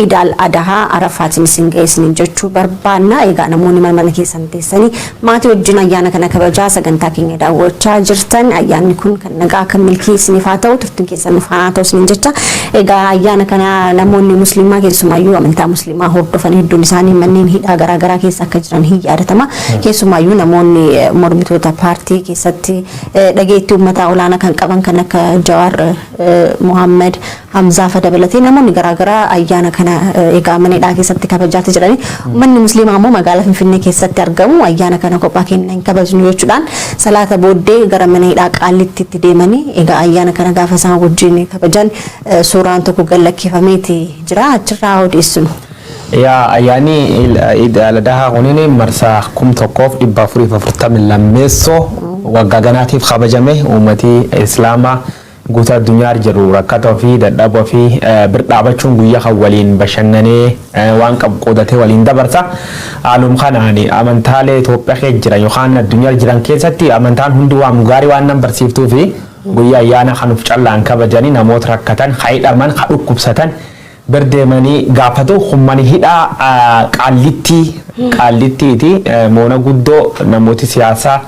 Idaal Adahaa Arafaatiin isin ga'e isiniin jechuu barbaanna. Egaa namoonni mana mana keessan teessanii maatii wajjin ayyaana kana kabajaa sagantaa keenya daawwachaa jirtan, ayyaanni kun kan nagaa, kan milkii isiniif haa ta'u, turtiin keessan nu faana haa ta'u isiniin jecha. Egaa ayyaana kana namoonni musliimaa, keessumaayyuu amantaa musliimaa hordofan, hedduun isaanii manneen hidhaa garaagaraa keessa akka jiran hin yaadatama. Keessumaayyuu namoonni mormitoota paartii keessatti dhageettii uummataa olaanaa kan qaban kan akka Jawaar Mohaammed, Hamzaa fa dabalatee namoonni garaagaraa ayyaana kana egaa mana hidhaa keessatti kabajaati jedhani. Uummanni musliimaa immoo magaalaa Finfinnee keessatti argamu ayyaana kana kophaa keenya hin kabajnu jechuudhaan salaata booddee gara mana hidhaa Qaallitti itti deemanii egaa ayyaana kana gaafa isaan wajjin kabajan suuraan tokko gallakkifameeti jira, achirraa odeessinu. Yaa, ayyaanni Iid al-Adhaa kunin marsaa 1442 waggaa ganaatiif kabajame. Uummatii Islaamaa guutuu addunyaa jiru rakkatoo fi dadhaboo fi bir dhaabachuun guyyaa kan waliin bashannanee waan qabu qoodatee waliin dabarsa. Haaluma kanaan amantaalee Itoophiyaa keessa jiran yookaan addunyaa jiran keessatti amantaan hundi waan gaarii waan nan barsiiftuu fi guyyaa ayyaana kanuuf callaan kabajanii namoota rakkatan, hidhaman, ha dhukkubsatan bir deemanii gaafatu. Humani hidhaa Qaallittiiti moona guddoo namooti siyaasaa,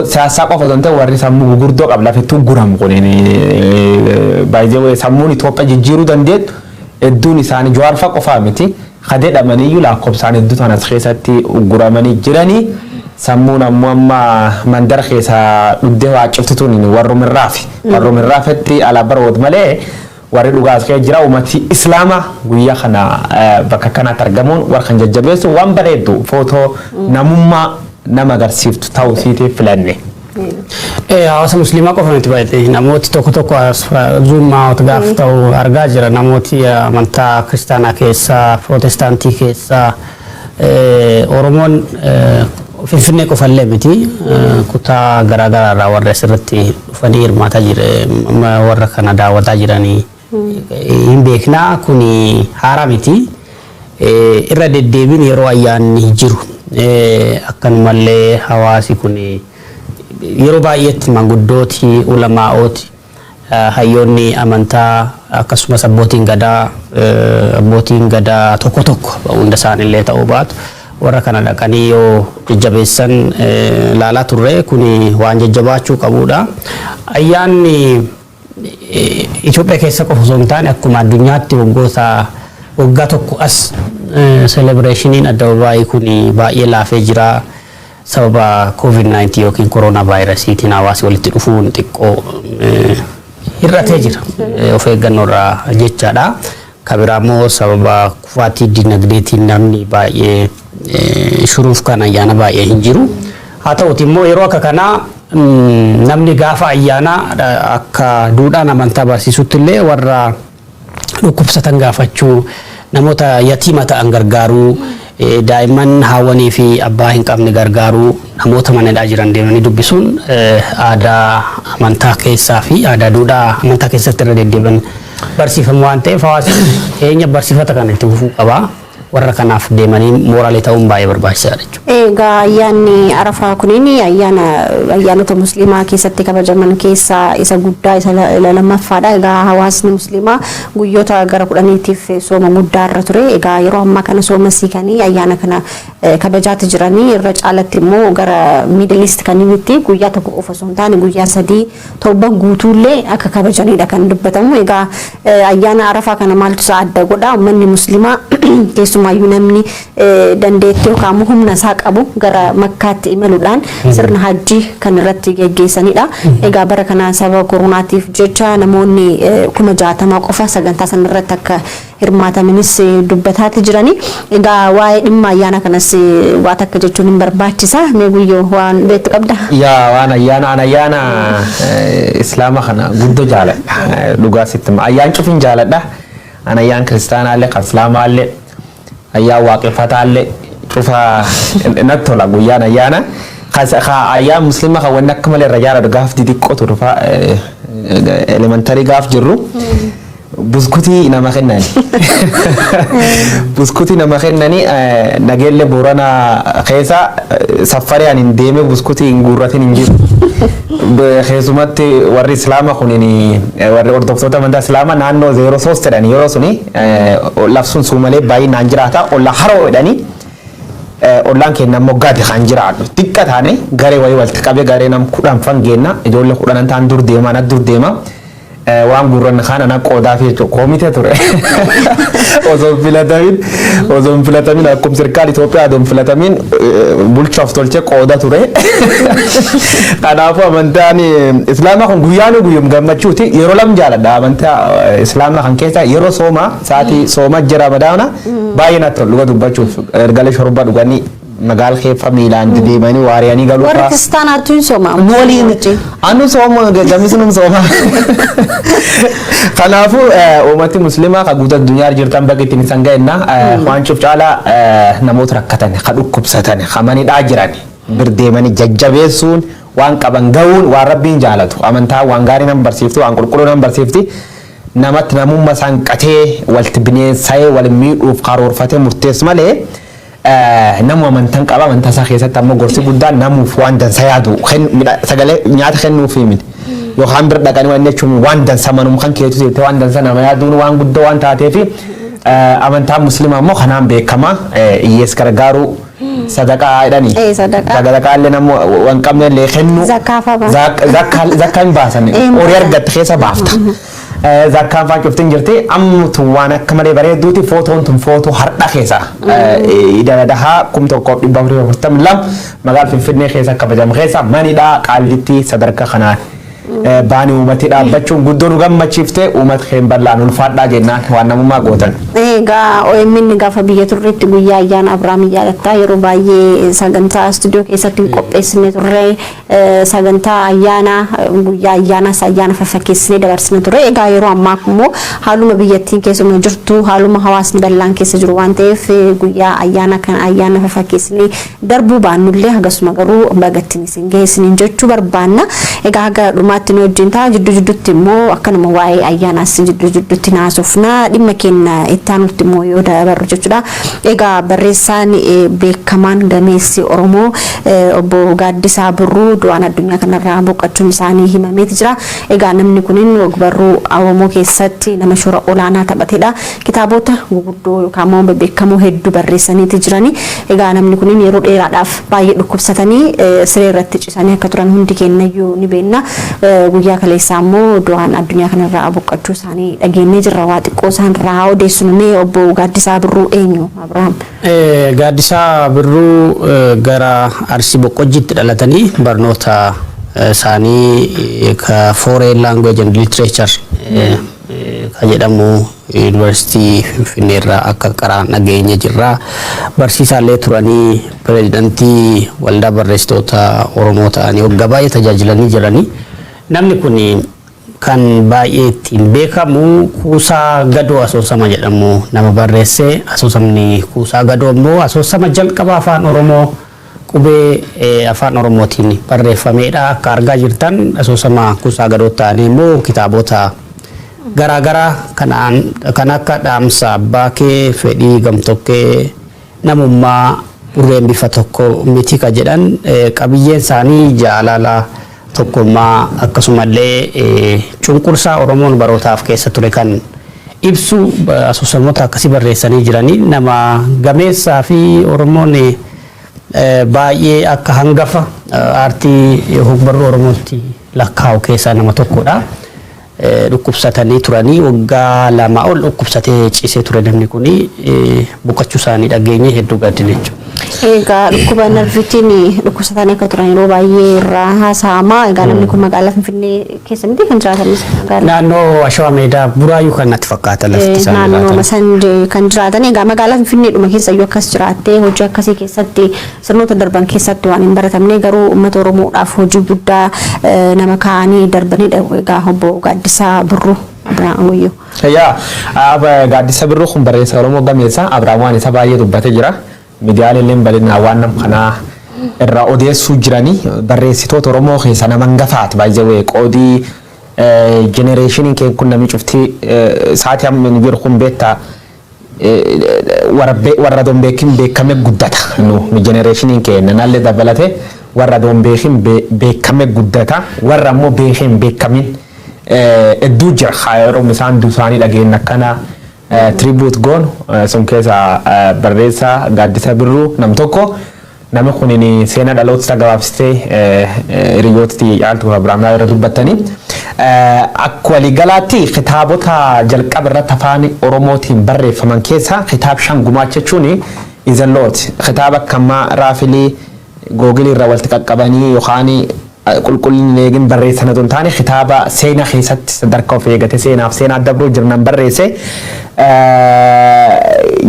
siyaasaa qofa osoo hin ta'in warri sammuu gurguddoo qaba lafettuu guramu kun baay'ee sammuun Itoophiyaa jijjiiruu dandeettu hedduun isaanii Jawaar fa'a qofaa miti, kadeedhamaniyyuu lakkoofsaan hedduu ta'an as keessatti guramanii jiranii. Sammuun ammoo amma mandara keessa dhugdee waa cuftituun warrumirraafetti ala baroot malee warri dhugaas keessa jira. Uummati Islaamaa guyyaa kana bakka kanaatti argamuun warra kan jajjabeessu waan bareeddu, footoo namummaa nama agarsiiftu ta'uu isiitiif filanne. Hawaasa musliimaa qofa miti baay'ee, namooti tokko tokko zoom out gaaf ta'u argaa jira. Namooti amantaa kiristaanaa keessaa, pirootestaantii keessaa, Oromoon Finfinnee qofallee miti, kutaa garaagaraa irraa warri asirratti dhufanii hirmaataa jira, warra kana daawwataa jiranii hin beeknaa. Kuni haaraa miti. Irra deddeebiin yeroo ayyaanni jiru akkanumallee hawaasi kun yeroo baay'eetti manguddooti, ulamaa'ooti, hayyoonni amantaa, akkasumas abbootiin gadaa tokko tokko, hunda isaanillee ta'uu baatu, warra kana dhaqanii yoo jajjabeessan laalaa turre. Kuni waan jajjabaachuu qabudha. Ayyaanni Itoophiyaa keessa qofa osoo hin taane akkuma addunyaatti waggoota waggaa tokko as celebrationiin addababaayii kun baay'ee laafee jira. Sababa COVID-19 yookiin koronaa vaayirasiitiin hawaasi walitti dhufuun xiqqoo hir'atee jira. Of eeggannoo irraa jechaadha. Kabiraa immoo sababa kufaatii dinagdeetiin namni baay'ee shuruuf kan ayyaana baay'ee hin jiru. Haa ta'uti immoo yeroo akka kanaa namni gaafa ayyaanaa akka duudhaan amantaa barsiisutti illee warra dhukkubsatan gaafachuu, namoota yatiima ta'an gargaaruu, daa'imman haawwanii fi abbaa hin qabne gargaaruu, namoota mana hidhaa jiran deemanii dubbisuun aadaa amantaa keessaa fi aadaa duudhaa amantaa keessatti irra deddeebi'an barsiifamu waan ta'eef, hawaasni keenya barsiifata kana itti fufuu qaba. Warra kanaaf deemanii mooraalii ta'uun baay'ee barbaachisaadha jechuudha. Egaa ayyaanni Arafaa kuniin ayyaana ayyaanota musliimaa keessatti kabajaman keessaa isa guddaa, isa lammaffaadha. Egaa hawaasni musliimaa guyyoota gara 10tiif sooma guddaa irra ture. Egaa yeroo ammaa kana sooma siikanii ayyaana kana kabajaati jiranii. Irra caalatti immoo gara Middle East kaninitti guyyaa tokko qofa osoo hin taane guyyaa 3, torban guutuullee akka kabajanidha kan dubbatamu. Egaa ayyaana Arafaa kana maaltu isa adda godha? Uummanni musliimaa, keessumaayyuu namni dandeettii yookaan immoo humna isaa qabu, gara Makkaatti imaluudhaan sirna hajjii kan irratti geggeessanidha. Egaa bara kana sababa koronaatiif jecha namoonni 60,000 qofa sagantaa sana irratti akka hirmaatamanis dubbataati jirani. Egaa waa'ee dhimma ayyaana kanas waa takka jechuun hin barbaachisa. Mee Guyyoo, waan beektu qabda? Yaa, waan ayyaana, an ayyaana islaama kana guddoo jaaladha. Dhugaa sitti hima. Ayyaan cufin jaaladha. An ayyaan kiristaanaallee, kan islaamaallee, ayyaan waaqeffataallee cufa natti tola guyyaan ayyaana. Ka ayyaan musliima kan wanni akka malee irra jaaladhu, gaaf xixiqqoo turu elementary gaaf jirru. Buskutii nama kennani. Buskutii nama kennani. Nageelle Booranaa keessa saffaree ani hin deemee buskutii hin guurratin hin jiru. Keessumatti warri Islaama kunin, warri hordoftoota amantaa Islaamaa, naannoo 03 jedhani, yeroo suni labsuun suumalee baay'inaan jiraata, olla haroo jedhani. Ollaan keenya immoo gadi kan jiraatu xiqqa taane garee wayii walitti qabee, garee nam 10 fan geenna, ijoollee 10 ta'an dur deema, ana dur deema, waan gurranna kaan ana qoodaa fi jechuudha. Komitee ture. Osoo hin filatamin, akkuma sirkaan Itoophiyaa osoo hin filatamin bulchaaf tolchee qooda ture. Kanaafuu amantaan Islaamaa kun guyyaan guyyum gammachuuti. Yeroo lam jaaladha amantaa Islaamaa kan keessa, yeroo sooma, sa'aatii sooma jira Ramadaana, baay'ee natti tolu dhuga dubbachuuf. Ergalee shorba dhuganii magaala keessa miilaan deemanii waariyanii galuu. Warri kiristaanaatu hin sooma. Nu waliin anu sooma, gamisinum sooma. Kanaafuu uummati Muslimaa kan guutuu addunyaa jirtan, bakka ittiin isaan ga'enna. Waan cuuf caalaa namoota rakkatan, ka dhukkubsatan, ka manidhaa jiran birdeemanii jajjabeessuun, waan qaban ga'uun waan Rabbiin jaalatu. Amantaa waan gaarii nama barsiifti, waan qulqulluu nama barsiifti. Namatti namummaa isaan qatee walitti bineensa'ee wal miidhuuf karoorfatee murteessu malee, namu amantaan qaba. Amantaa isaa keessatti ammoo gorsi guddaan namuuf waan dansa yaadu, sagalee nyaata kennuufi miti yookaan bira dhaqanii waan jechuun, waan dansa manum kan keetu jettee waan dansa nama yaaduun waan guddoo waan taateef, amantaan Musliimaa immoo kanaan beekama, hiyyeessa gargaaruu, sadaqaa jedhani. Sadaqaa. Sadaqaa illee namu waan qabne illee kennu. Zakkaa fa'aa baasan. Zakkaa hin baasan, horii argatte keessa baafta. Zakkaan faan cuftin jirti. Ammutu waan akka malee bareedduuti. Footoon tun footoo har'a keessa Idaladahaa 1442 magaalaa Finfinnee keessa kabajamu keessa manidhaa Qaallitti sadarkaa kanaan baanii uummati dhaabbachuun guddoo nu gammachiifte. Uummata keenya bal'aan ulfaadhaa jennaan, waan namummaa gootan. Egaa OMN gaafa biyya turreetti guyyaa ayyaana Abiraam yaadatta, yeroo baay'ee sagantaa istuudiyoo keessatti qopheessine turre, sagantaa ayyaana, guyyaa ayyaanaas ayyaana faffakkeessinee dabarsine turre. Egaa yeroo ammaa immoo haaluma biyyattiin keessuma jirtu, haaluma hawaasni bal'aan keessa jiru waan ta'eef, guyyaa ayyaana kana ayyaana faffakkeessinee darbuu baannullee, hagasuma garuu bagattiin isin geessiniin jechuu barbaanna. Egaa haga dhumaatti nu wajjin ta'a. Jidduu jidduutti immoo akkanuma waa'ee ayyaanaas jidduu jidduutti naasofna. Dhimma keenya itti aanutti immoo yoo dabarru jechuudha. Egaa barreessaan beekamaan gameessi Oromoo obbo Gaaddisaa Birruu du'aan addunyaa kanarraa boqochuun isaanii himameeti jira. Egaa namni kunin ogbarruu Oromoo keessatti nama shoora olaanaa taphatedha. Kitaabota guguddoo yookaan immoo bebeekamoo hedduu barreessaniiti jirani. Egaa namni kunin yeroo dheeraadhaaf baay'ee dhukkubsatanii siree irratti ciisanii akka turan hundi keenyayyuu ni beekna. Guyyaa kaleessaa immoo du'aan addunyaa kanarraa boqochuu isaanii dhageenyee jirra. Waa xiqqoo isaan irraa odeessinu mee, obbo Gaaddisaa Birruu eenyu, Abiraam? Gaaddisaa Birruu gara Arsii Boqqojjiitti dhalatanii barnoota isaanii ka Foreign Language and Literature ka jedhamu Yuunivarsiitii Finfinnee irraa akka qaraan dhageenye jirra. Barsiisaallee turanii, pireezidantii Waldaa Barreessitoota Oromoo ta'anii waggaa baay'ee tajaajilanii jiranii. Namni kun kan baay'ee ittiin beekamu Kuusaa Gadoo asoosama jedhamu nama barreesse. Asoosamni Kuusaa Gadoo immoo asoosama jalqaba afaan Oromoo qubee afaan Oromootiin barreeffamedha. Akka argaa jirtan asoosama Kuusaa Gadoo ta'anii immoo kitaabota garaagaraa kan akka Dhaamsa Abbaa Kee, Fedhii Gamtokkee, Namummaa, Burreen Bifa Tokko Miti ka jedhan, qabiyyeen isaanii jaalala, tokkummaa, akkasumallee cunqursaa Oromoon barootaaf keessa ture kan ibsu asoosamoota akkasii barreessanii jiranii. Nama gameessaa fi Oromoon baay'ee akka hangafa aartii ogbarruu Oromootti lakkaa'u keessaa nama tokkodha. Dhukkubsatanii turanii, waggaa 2 ol dhukkubsatee ciisee ture namni kuni. Boqochuu isaanii dhageenye hedduu gaddine jechuudha. Egaa dhukkuba narviitiin dhukkubsatanii akka turan yeroo baay'ee irraa haasa'ama. Egaa namni kun magaalaa Finfinnee keessa miti kan jiraatanis? Naannoo Ashawaa Meedaa, Buraayyuu kan natti fakkaata lafti isaan Naannoo san kan jiraatan. Egaa magaalaa Finfinneedhuma keessa iyyuu akkas jiraattee hojii akkasii keessatti sirnoota darban keessatti waan hin baratamne, garuu uummata Oromoodhaaf hojii guddaa nama kaa'anii darbanidha. Egaa obbo Gaaddisaa Birruu, Abiraam Wayyoo. Yaa, Gaaddisa Birruu kun barreessaa Oromoo gameessa. Abiraam waan isa baay'ee dubbatee jira. Miidiyaaleen illee bal'inaan waan nam kanaa irraa odeessuu jiranii, barreessitoota Oromoo keessa nama hangafaati baay'ee qoodii. Generationiin keenya kun namni cuftii sa'aatii amma nu jiru kun beektaa, warra doon beekin beekame guddata. Nu generationiin keenya nallee dabalate warra doon beekin beekame guddata, warra ammoo beekin beekamin hedduu jira. Yeroo isaan duusaanii dhageenya akkana tribute goonu sun keessa barreessaa Gaaddisa Birruu nam tokko. Namni kun seenaa dhaloota isaa gabaabsitee hiriyootatti Caaltuu Abiraam irra dubbattanii. Akka waliigalaatti kitaabota jalqaba irratti afaan Oromootiin barreeffaman keessaa kitaaba shan gumaacha jechuun is a lot. Kitaaba akka ammaa raafilii Google irraa walitti qaqqabanii yookaan qulqullinni eegin barreessan otoo hin taane, kitaaba seenaa keessatti sadarkaa of eegate seenaaf seenaa dabruu jirnan barreesse.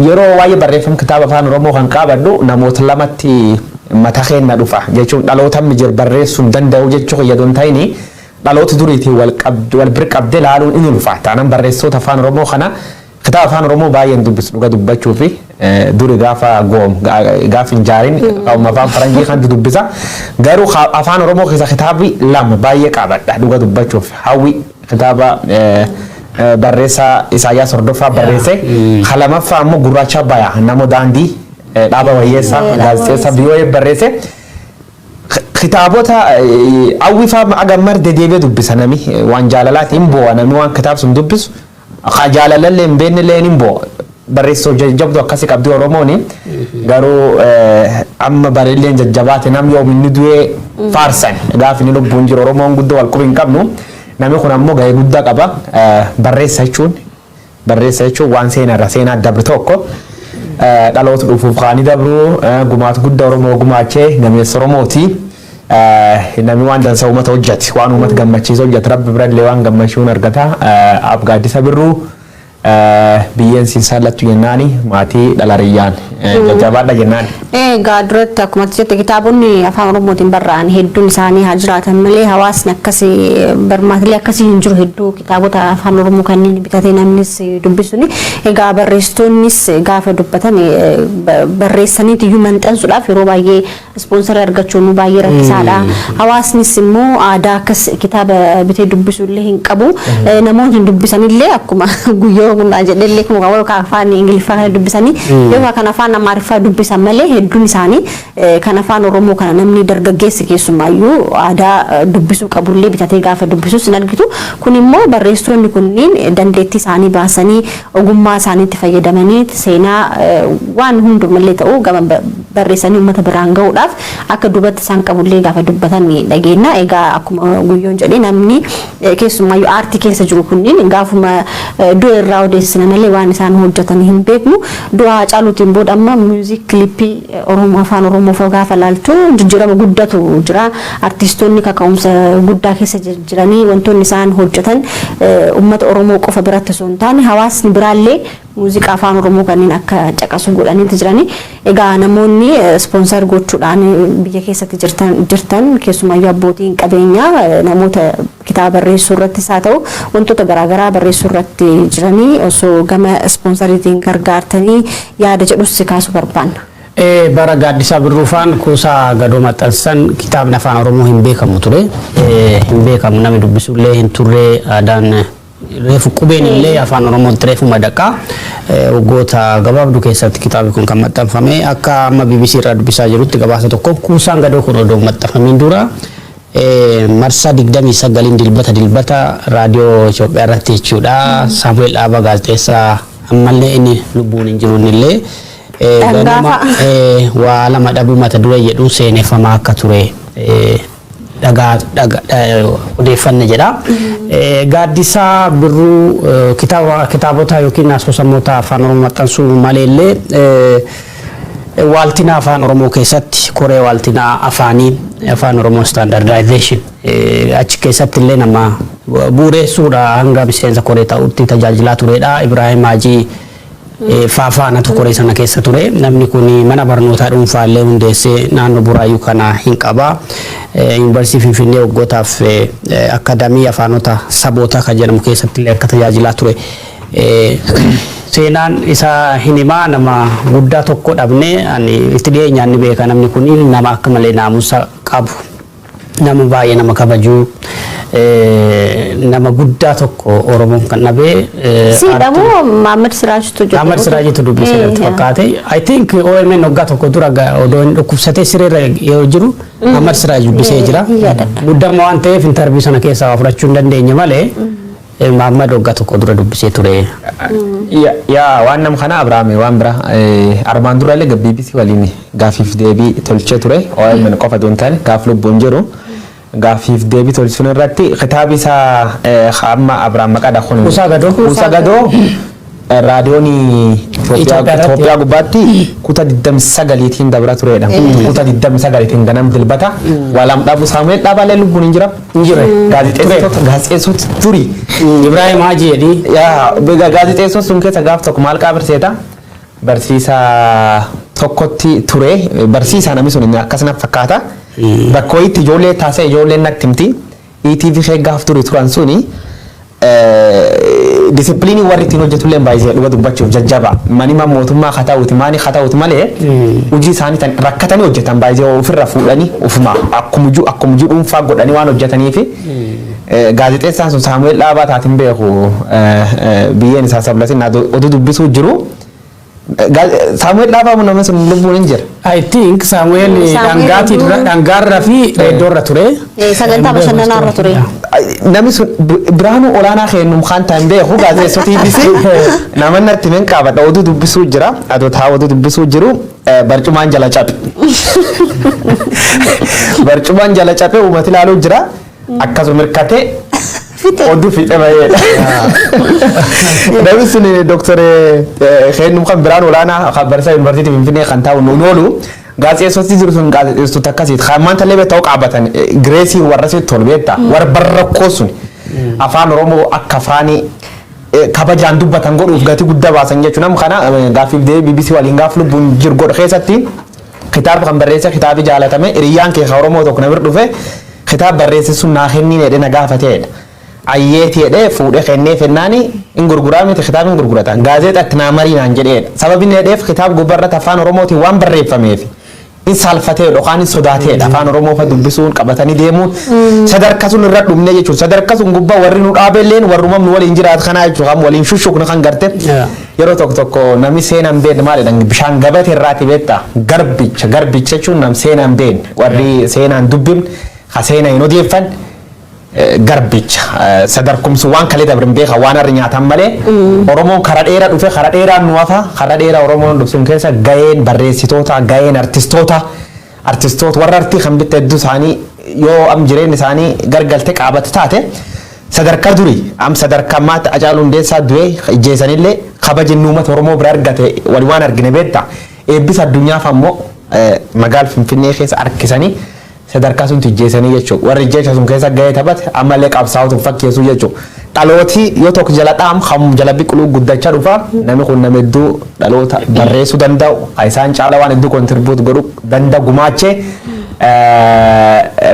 Yeroo waa'ee barreeffama kitaaba afaan Oromoo kan qabadhu namoota lamatti mata keenya dhufa jechuun dhaloota amma jiru barreessuu hin danda'u jechuu fayyadu hin ta'ini, dhaloota duriitiin wal bira qabdee laaluun inni ulfaata. Taanaan barreessitoota afaan Oromoo kana kitaaba afaan Oromoo baay'een dubbisu dhuga dubbachuu fi duri gaafa goom gaafa hin jaarin afaan faranjii kan dubbisa. Garuu afaan Oromoo keessa kitaabni lama baay'ee qabadha dhuga dubbachuuf. Hawwi kitaaba barreessaa Isaayyaas Hordofaa barreesse. Kalamaffaa ammoo Gurraacha Baya nama daandii Dhaaba Wayyeessaa gaazexeessaa VOA barreesse. Kitaabota hawwifaa agammar dedeebi'ee dubbisa, nami waan jaalalaati hin boo'a, nami waan kitaaba sun dubbisu ka jaalalallee hin beeknellee hin boo'a. Barreessoo jajjabduu akkasii qabdi Oromooni. Garuu amma bareelleen jajjabaate nam yoom inni du'ee faarsan, gaafa inni lubbuun jiru Oromoon guddoo wal quba hin qabnu. Namni kun ammoo gahee guddaa qaba. Barreessa jechuun waan seenarra seenaa dabru tokko dhaloota dhufuuf kaanii dabru, gumaata guddaa Oromoo gumaachee gameessa Oromooti. Namni waan dansa uummata hojjete, waan uummata gammachiisu hojjete, rabbi birallee waan gammachuun argata. Ab Gaaddisa Birruu biyyeen siin saallattu jennaani, maatii dhalariyyaan jajjabaadha jennaani. Egaa duratti akkuma jette kitaabonni afaan Oromootiin barraa'an hedduun isaanii haa jiraatan malee, hawaasni akkasii barmaatilee akkasii hin jiru hedduu kitaabota afaan Oromoo kanneen bitatee namnis dubbisuuni. Egaa barreessitoonnis gaafa dubbatan barreessaniit iyyuu maxxansuudhaaf yeroo baay'ee sponsor argachuun baay'ee rakkisaadha. Hawaasnis immoo aadaa akkas kitaaba bitee dubbisuu illee hin qabu. Namoonni hin dubbisanillee akkuma guyyoo kun jedhellee kuma afaan Ingiliffaa kana dubbisanii yookaan kan afaan Amaariffaa dubbisan malee, hedduun isaanii kan afaan Oromoo kana namni dargaggeessi keessumaayyuu aadaa dubbisuu qabullee bitatee gaafa dubbisus hin argitu. Kun immoo barreessitoonni kunniin dandeettii isaanii baasanii ogummaa isaaniitti fayyadamanii seenaa waan hundumallee ta'uu gama barreessanii uummata biraan gahuudhaaf akka duubatti isaan qabullee gaafa dubbatan dhageenya. Egaa akkuma guyyoon jedhee namni keessumaayyuu aartii keessa jiru kunniin gaafuma du'a irraa odeessina malee waan isaan hojjetan hin beeknu. Du'a Haacaaluutiin booda amma music clipii Oromoo afaan Oromoo fa'aa gaafa laaltu jijjiirama guddatu jira. Artistoonni kaka'umsa guddaa keessa jiranii wantoonni isaan hojjetan uummata Oromoo qofa biratti osoo hin taane hawaasni biraallee muuziqaa afaan Oromoo kanneen akka caqasu godhaniiti jirani. Egaa namoonni sponsor gochuudhaan biyya keessatti jirtan, keessumaayyuu abbootiin qabeenyaa namoota kitaaba barreessuu irrattis haa ta'u wantoota garaagaraa barreessuu irratti jiranii osoo gama sponsoriitiin gargaartanii yaada jedhus kaasuu barbaanna. Bara Gaaddisaa Birruufaan kuusaa gadoo maxxansan kitaabni afaan Oromoo hin beekamu ture. Hin beekamu, namni dubbisullee hin turre, aadaan reefu qubeen illee afaan Oromootti reefu madaqaa. Waggoota gabaabduu keessatti kitaabni kun kan maxxanfame. Akka amma BBC irraa dubbisaa jirutti, gabaasa tokko, kuusaan gadoo kun odoo maxxanfamiin dura marsaa 29n dilbata dilbata raadiyoo Itoophiyaa irratti jechuudha. Saamu'eel Dhaabaa gaazexeessaa ammallee inni lubbuun hin jiru innillee ganama waa lama dhabuu mata duree jedhuun seeneffamaa akka ture dhagaa odeeffanne jedha. Gaaddisaa Birruu kitaaba kitaabota yookiin asoosamoota afaan Oromoo maxxansuu maleellee waaltina afaan Oromoo keessatti koree waaltinaa afaanii, afaan Oromoo standardization, achi keessatti illee nama bu'uureessuudha, hanga miseensa koree ta'utti tajaajilaa turedha. Ibraahim Hajii faafaanatu koree sana keessa ture. Namni kun mana barnootaa dhuunfaa illee hundeessee naannoo Buraayyuu kana hin qaba. Yuunivarsiitii Finfinnee waggootaaf akkaadaamii afaanota sabootaa kan jedhamu keessatti illee akka tajaajilaa ture. Seenaan isaa hin himaa, nama guddaa tokko dhabne. Ani itti dhiyeenyaan ni beeka, namni kun nama akka malee naamusa qabu. Nama baay'ee nama kabajuu, nama guddaa tokko Oromoon kan dhabee. Si dhabu Maammed Siraajtu jedhu. Maammed Siraajitu dubbise natti fakkaate. I think OMN waggaa tokko dura odoo inni dhukkubsatee sireerra yeroo jiru Maammed Siraaj dubbisee jira. Muddama waan ta'eef interview sana keessaa waa fudhachuu hin dandeenye malee Maammed waggaa tokko dura dubbisee ture. Yaa, waan nam kana Abrahaam waan bira armaan dura illee BBC waliin gaafiif deebii tolchee ture. OMN qofa osoo hin taane gaaf lubbuun jiru gaafiif deebii tolchuun irratti kitaabi isaa amma Abrahaam maqaadha kun. Kuusaa Gadoo. Kuusaa Gadoo raadiyoon Itoophiyaa gubbaatti kutaa 29tiin dabra turedha. Kutaa 29tiin ganam dilbata. Walam dhabu Saamu'eel Dhaabalee lubbuun hin jira. Hin jire. Gaazexeessitoota duri. Ibrahim Haji jedhi. Yaa, gaazexeessitoota sun keessa gaaf tokko maal qaabarseeta? Barsiisaa tokkotti ture. Barsiisaa namni sun akkasuma fakkaata. Bakka wayiitti ijoollee taasise, ijoolleen natti himti. ETV ishee gaaf turi turan suni disipiliinii warri ittiin hojjetullee baay'ee dhuga dubbachuuf jajjaba. Manima mootummaa haa ta'uuti maani haa ta'uuti malee hojii isaanii tan rakkatanii hojjetan, baay'ee ofirra fuudhanii ofuma akkuma jiru dhuunfaa godhanii waan hojjetaniifi gaazexeessaan sun Saamu'eel Dhaabaa taatiin beeku, biyyeen isaa sablatin oduu dubbisuu jiru. Saamu'eel Dhaabaa namni sun lubbuun hin jira. I think Samuel dhangaatii dhangaarra fi reeddoorra ture. Sagantaa bashannanaarra ture. Namni sun Biraanuu Olaanaa kennum kan ta'an beeku, gaazexeessota EBC nama natti min qabadha, oduu dubbisuu jira. Adoo taa oduu dubbisuu jiru barcumaan jala cabe. Barcumaan jala cabe, uummati ilaaluu jira. Akkasuma hirkatee oduu fixe baheedha. Namni sun Dooktar Kennum kan Biraanuu Olaanaa kan barsiisaa Yuunivarsiitii Finfinnee kan taa'u nuun oolu, gaazexeessoti jiru sun gaazexeessitoota akkasiiti. Kan maanta illee ta'uu qaabatan gireesii warra sitti tolu beektaa, warra barrakkoo sun afaan Oromoo akka afaanii kabajaan dubbatan godhuuf gatii guddaa baasan jechuudha. Nama kana gaaffiif deebii BBC waliin gaaf lubbuun jiru godhu keessatti kitaaba kan barreesse, kitaabi jaalatame, hiriyyaan kee Oromoo tokko na bira dhufe, kitaaba barreesse sun naa kenniin jedhee na gaafateedha. Ayyeeti jedhee fuudhee kennee fennaani hin gurguraa miti, kitaaba hin gurguratan. Gaazexaatti naa marii naan jedheedha. Sababni jedheef kitaaba gubbaarratti afaan Oromootiin waan barreeffameef in saalfatee yookaan in sodaateedha. Afaan Oromoo fa dubbisuun qabatanii deemuun sadarkaa sun irra dhumne jechuudha. Sadarkaa sun gubbaa warri nu dhaabeelleen warrumam nu waliin jiraatu kanaa jechuudha. Kan waliin shushukna kan garte. Yeroo tokko tokko namni seenaan beekne maal jedhan, bishaan gabatee irraati beektaa, garbicha. Garbicha jechuun nam seenaan beekne, warri seenaan dubbifne, ha seenaa hin odeeffan garbicha. Sadarkumsu waan kalee dabrin beeka, waan harri nyaatan malee. Oromoon kara dheeraa dhufe, kara dheeraan nu hafa. Kara dheeraa Oromoon dhufsun keessa gaheen barreessitoota, gaheen artistoota, artistoota warra artii kan bitte hedduu isaanii yoo am jireenya isaanii gargalte qaabate taate sadarkaa durii am sadarkaa ammaatti Hacaaluu Hundeessaa du'ee ijjeessanillee kabajni uummata Oromoo bira argate wal waan argine beekta. Eebbisa addunyaaf ammoo magaala Finfinnee keessa harkisanii sadarkaa sun ijjeessanii jechuudha. Warri ijjeessa sun keessa gahee taphate ammallee qabsaa'otu fakkeessuu jechuudha. Dhalooti yoo tokko jala dhaam kan jala biqiluu guddachaa dhufa. Namni kun nama hedduu dhaloota barreessuu danda'u, isaan caala waan hedduu contribute godhuu danda'u gumaachee,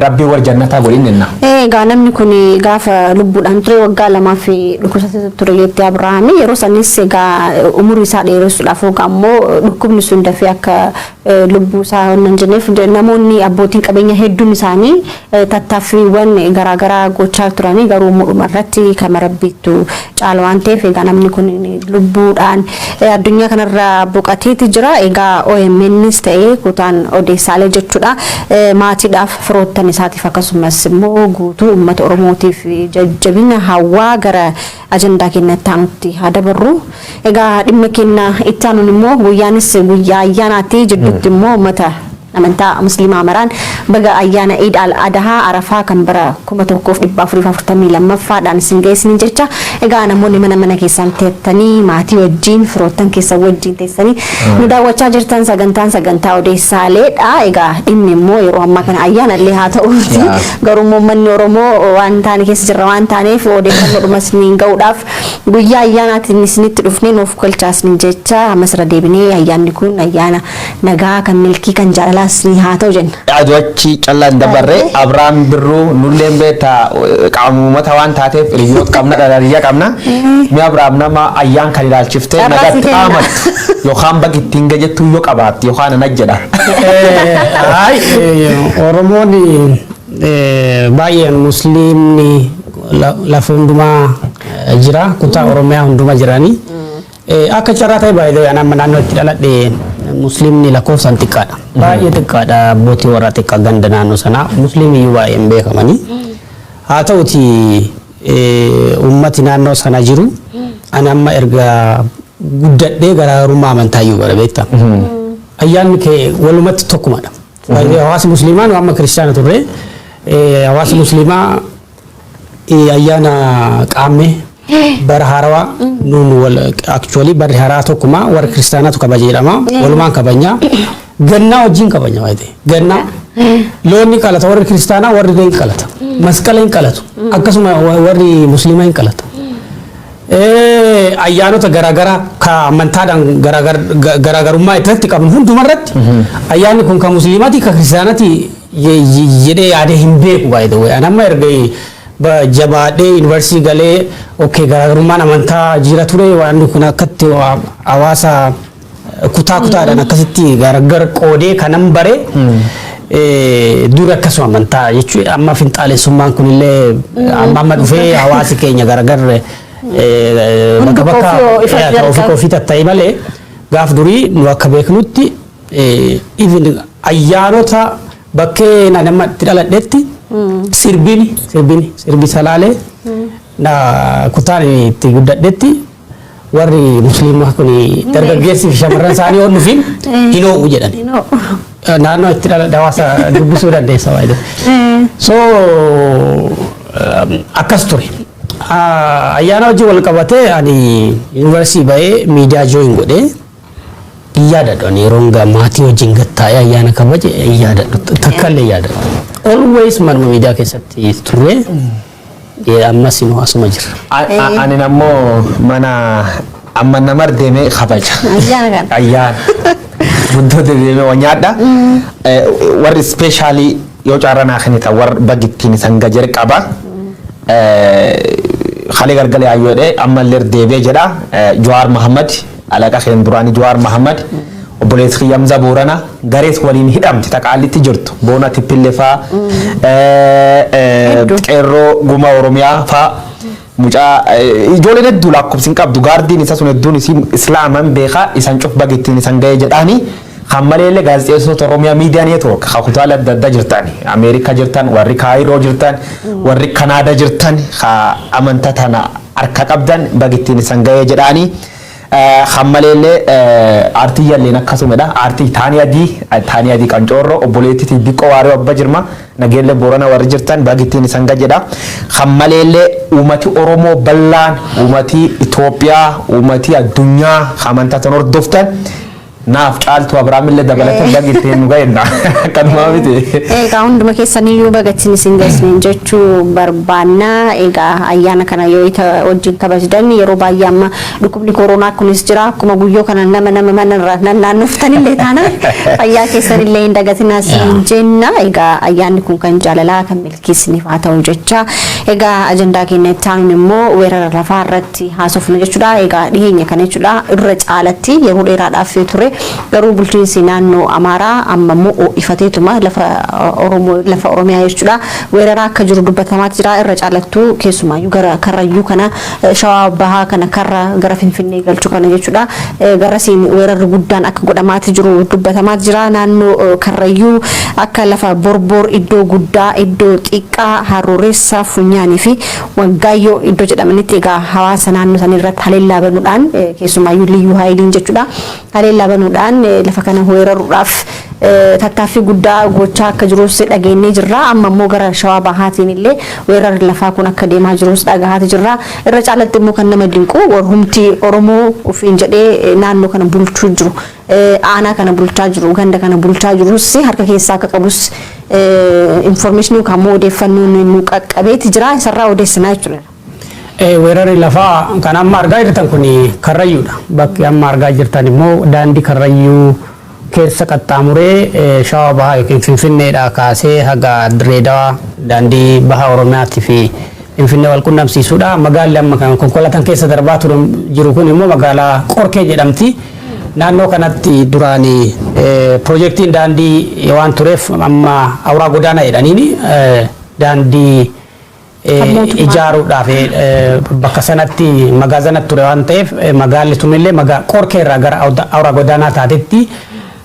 rabbii warra jannataa godhin jenna. Egaa namni kun gaafa lubbuudhaan ture waggaa 2f dhukkubsatee ture jettee Abirahaami. Yeroo sanis egaa umurii isaa dheeressuudhaaf yookaan immoo dhukkubni sun dafee akka lubbuu isaa hin jenneef namoonni abbootiin qabeenya hedduun isaanii tattaaffiiwwan garaagaraa gochaa turanii, garuu dhuma irratti kama rabbiittu caala waan ta'eef egaa namni kun lubbuudhaan addunyaa kanarra boqoteeti jira. Egaa OMNs ta'ee kutaan odeessaalee jechuudha. Maatiidhaaf, firoottan isaatiif, akkasumas immoo guutuu uummata Oromootiif jajjabina hawwaa gara ajandaa keenya itti aanutti haa dabarru. Egaa dhimma keenya itti aanuun immoo guyyaanis guyyaa ayyaanaatti, jidduutti immoo uummata amantaa musliimaa maraan baga ayyaana Iid al Adahaa Arafaa kan bara 1442ffaadhaan isin geessinin jecha. Egaa namoonni mana mana keessan teettanii maatii wajjin, firoottan keessan wajjin teessanii nu daawwachaa jirtan, sagantaan sagantaa odeessaaleedha. Egaa dhimmi immoo yeroo ammaa kana ayyaana illee haa ta'uuti garuu immoo uummanni Oromoo waan taane keessa jirra waan taaneef odeeffannoo isiniin ga'uudhaaf guyyaa ayyaanaatiin isinitti dhufnee nuuf galchaas jecha ammas irra deebinee ayyaanni kun ayyaana nagaa, kan milkii, kan jaalalaas ni haa ta'u jenna. Aduu achi callaa hin dabarre, Abiraam Birruu nulleen beektaa, qaama uummata waan taateef hiriyoota qabna, dhalaaliyyaa qabna. Mi Abiraam nama ayyaan kan ilaalchiftee Carraa si nagatti kenna. dhaamattu yookaan bakki ittiin gajettu yoo qabaatte yookaan ana jedha. Ay, Oromoon Baay'een musliimni lafa hundumaa jira, kutaa Oromiyaa hunduma jiranii. Akka carraa ta'e baay'ee ani amma naannoo itti dhaladhe musliimni lakkoofsaan xiqqaadha. Baay'ee xiqqaadha, abbootii warraa xiqqaa ganda naannoo sanaa musliimni iyyuu baay'een beekamanii. Haa ta'uti uummati naannoo sana jiru ani amma erga guddadhee garaagarummaa amantaa iyyuu bara beektaa. Ayyaanni kee walumatti tokkumadha. Hawaasi musliimaa nu amma kiristaana turre, hawaasi musliimaa ayyaana qaammee bara haarawaa nuun wal actually barri haaraa tokkuma, warra kiristaanaatu kabaja jedhama, walumaan kabajnaa, gannaa wajjin kabajna. Waayite gannaa loon ni qalata warri kiristaanaa, warri hin qalata, masqala hin qalatu, akkasuma warri musliimaa hin qalata. Ayyaanota garaagaraa ka amantaadhaan garaagarummaa irratti qabnu hundumarratti ayyaanni kun kan musliimaati kan kiristaanaati jedhee yaadee hin beeku, by the way. Ani amma erga jabaadhee yuunivarsiitii galee, okay, garaagarummaan amantaa jira ture, waan kun akkatti hawaasa kutaa kutaadhaan akkasitti gargar qoodee kanan bare. Dur akkasuma amantaa jechuudha. Amma finxaalessummaan kunillee amma amma dhufee hawaasi keenya gargar bakka bakka ofii ofii tatta'e malee, gaaf durii nu akka beeknutti even ayyaanota bakkee nama itti dhaladhetti sirbini sirbi salaalee na kutaan itti guddadhetti warri musliimaa kun dargaggeessi fi shamarran isaanii yoo dhufin hin ho'u jedhan. Naannoo itti dhaladhe hawaasa dubbisuu dandeessa waayee. So akkas ture. Ayyaana wajjin wal qabatee ani yuunivarsiitii bahee miidiyaa join godhee hin yaadadhu. Ani yeroo maatii wajjin gattaa'ee ayyaana kabaje hin yaadadhu, takka illee hin yaadadhu. Always manuma miidiyaa keessatti turre, ammas immoo asuma jira. Ani ammoo mana amma namar deemee kabaja. Ayyaana kana. Ayyaana. Guddoo deemee waan nyaadha. Warri specially yoo carraa naa kennita warra bagittiin isan gajer qaba. Halee galgalee ayyoodhe ammallee deebi'ee jedha. Jawaar Mahammad, alaqa keen duraanii Jawaar Mahammad, obboleessi Kiyyamza Boorana garees waliin hidhamte taqaalitti jirtu Boona Tippillee faa, qeerroo guma Oromiyaa faa, mucaa ijoolleen hedduu lakkoofsi hin qabdu, gaardiin isa sun hedduun isii islaaman beekaa, isan cuf bagittiin isan ga'ee jedhaanii. Kan maleellee gaazexeessitoota Oromiyaa Miidiyaa Network kan kutaalee adda addaa jirtan, Ameerikaa jirtan, warri Kaayiroo jirtan, warri Kanaadaa jirtan, amantaa tana harka qabdan bagittiin isan ga'ee jedhaanii. Kan maleellee aartii yalleen akkasumadha. Aartii Taanii Adii, Taanii Adii Qancoorroo, obboleettii Diqqoo Waaree Abba Jirma, nageellee Boorana warri jirtan bagittiin isan ga'e jedha. Kan maleellee uummati Oromoo bal'aan, uummati Itoophiyaa, uummati addunyaa amantaa tan hordoftan naaf Caaltuu Abiraamillee dabalatan bagittiin nu ga'enna. Akkanumaa miti. Egaa hunduma keessaniyyuu bagattiin isin geessiniin jechuu barbaanna. Egaa ayyaana kana yoo wajjin kabajdan yeroo baay'ee amma dhukkubni koronaa kunis jira. Akkuma guyyoo kana nama mana irraa naannoftanillee taanaan fayyaa keessanillee hin dagatinaa siin jenna. Egaa ayyaanni kun kan jaalalaa kan milkiisniif haa ta'u jecha. Egaa ajandaa keenya itti aanuun immoo weerara lafaa irratti haasofna jechuudha. Egaa dhiyeenya kana jechuudha, irra caalatti yeroo dheeraadhaaf ture. Garuu bulchiinsi naannoo Amaaraa amma immoo ho'ifateetuma lafa Oromoo, lafa Oromiyaa jechuudha, weeraraa akka jiru dubbatamaa jira. Irra caalattuu keessumaayyuu gara Karrayyuu kana, Shawaa Bahaa kana, karra gara Finfinnee galchuu kana jechuudha, garasiin weerarri guddaan akka godhamaati jiru dubbatamaa jira. Naannoo Karrayyuu akka lafa Borbor, iddoo guddaa, iddoo xiqqaa, Harooressa, Funyaanii fi Waggaayyoo iddoo jedhamanitti egaa hawaasa naannoo sanii irratti haleellaa banuudhaan, keessumaayyuu liyyuu haayiliin jechuudha, haleellaa banuudhaan lafa kana weeraruudhaaf tattaaffii guddaa gochaa akka jirus dhageenyee jirra. Amma immoo gara Shawaa Bahaatiin illee weerarri lafaa kun akka deemaa jirus dhagahaati jirra. Irra caalatti immoo kan nama dinqu warrumti Oromoo ofiin jedhee naannoo kana bulchuu jiru, aanaa kana bulchaa jiru, ganda kana bulchaa jirus harka keessaa akka qabus information yookaan immoo odeeffannoon nu qaqqabeeti jira. Isarraa odeessinaa jechuudha. Weerarri lafaa kan amma argaa jirtan kun Karrayyuudha. Bakki amma argaa jirtan immoo daandii Karrayyuu keessa qaxxaamuree Shawaa Bahaa yookiin Finfinneedhaa kaasee haga Direedawaa daandii Baha Oromiyaatii fi Finfinnee wal qunnamsiisudha. Magaalli amma kan konkolaataan keessa darbaa ture jiru kun immoo magaalaa Qorkee jedhamti. Naannoo kanatti duraan piroojeektiin daandii waan tureef, amma awuraa godaanaa jedhaniini daandii ijaaruudhaaf bakka sanatti magaazanatti ture waan ta'eef, magaalli sunillee Qorkee irraa gara awuraa godaanaa taatetti,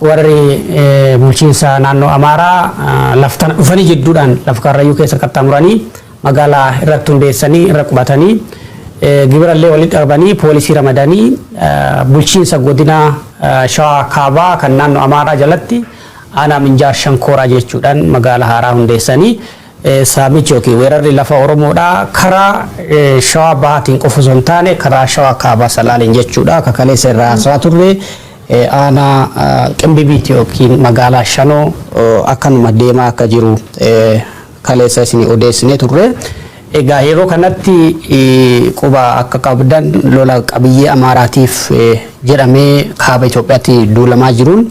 warri bulchiinsa naannoo Amaaraa laftana dhufanii jidduudhaan lafa Karrayyuu keessa qaxxaamuranii magaalaa irratti hundeessanii irra qubatanii, gibirallee walitti qabanii, poolisii ramadanii, bulchiinsa godina Shawaa Kaabaa kan naannoo Amaaraa jalatti aanaa Minjaar Shankooraa jechuudhaan magaalaa haaraa hundeessanii, saamichi yookiin weerarri lafa Oromoodhaa karaa Shawaa Bahaatiin qofa osoo hin taane karaa Shawaa Kaabaa Salaaliin jechuudha. Akka kaleessa irraa haasawaa turre, aanaa Qimbibiiti yookiin magaalaa Shanoo akkanuma deemaa akka jiru kaleessa isin odeessinee turre. Egaa yeroo kanatti quba akka qabdan, lola qabiyyee Amaaraatiif jedhamee kaaba Itoophiyaatti duulamaa jiruun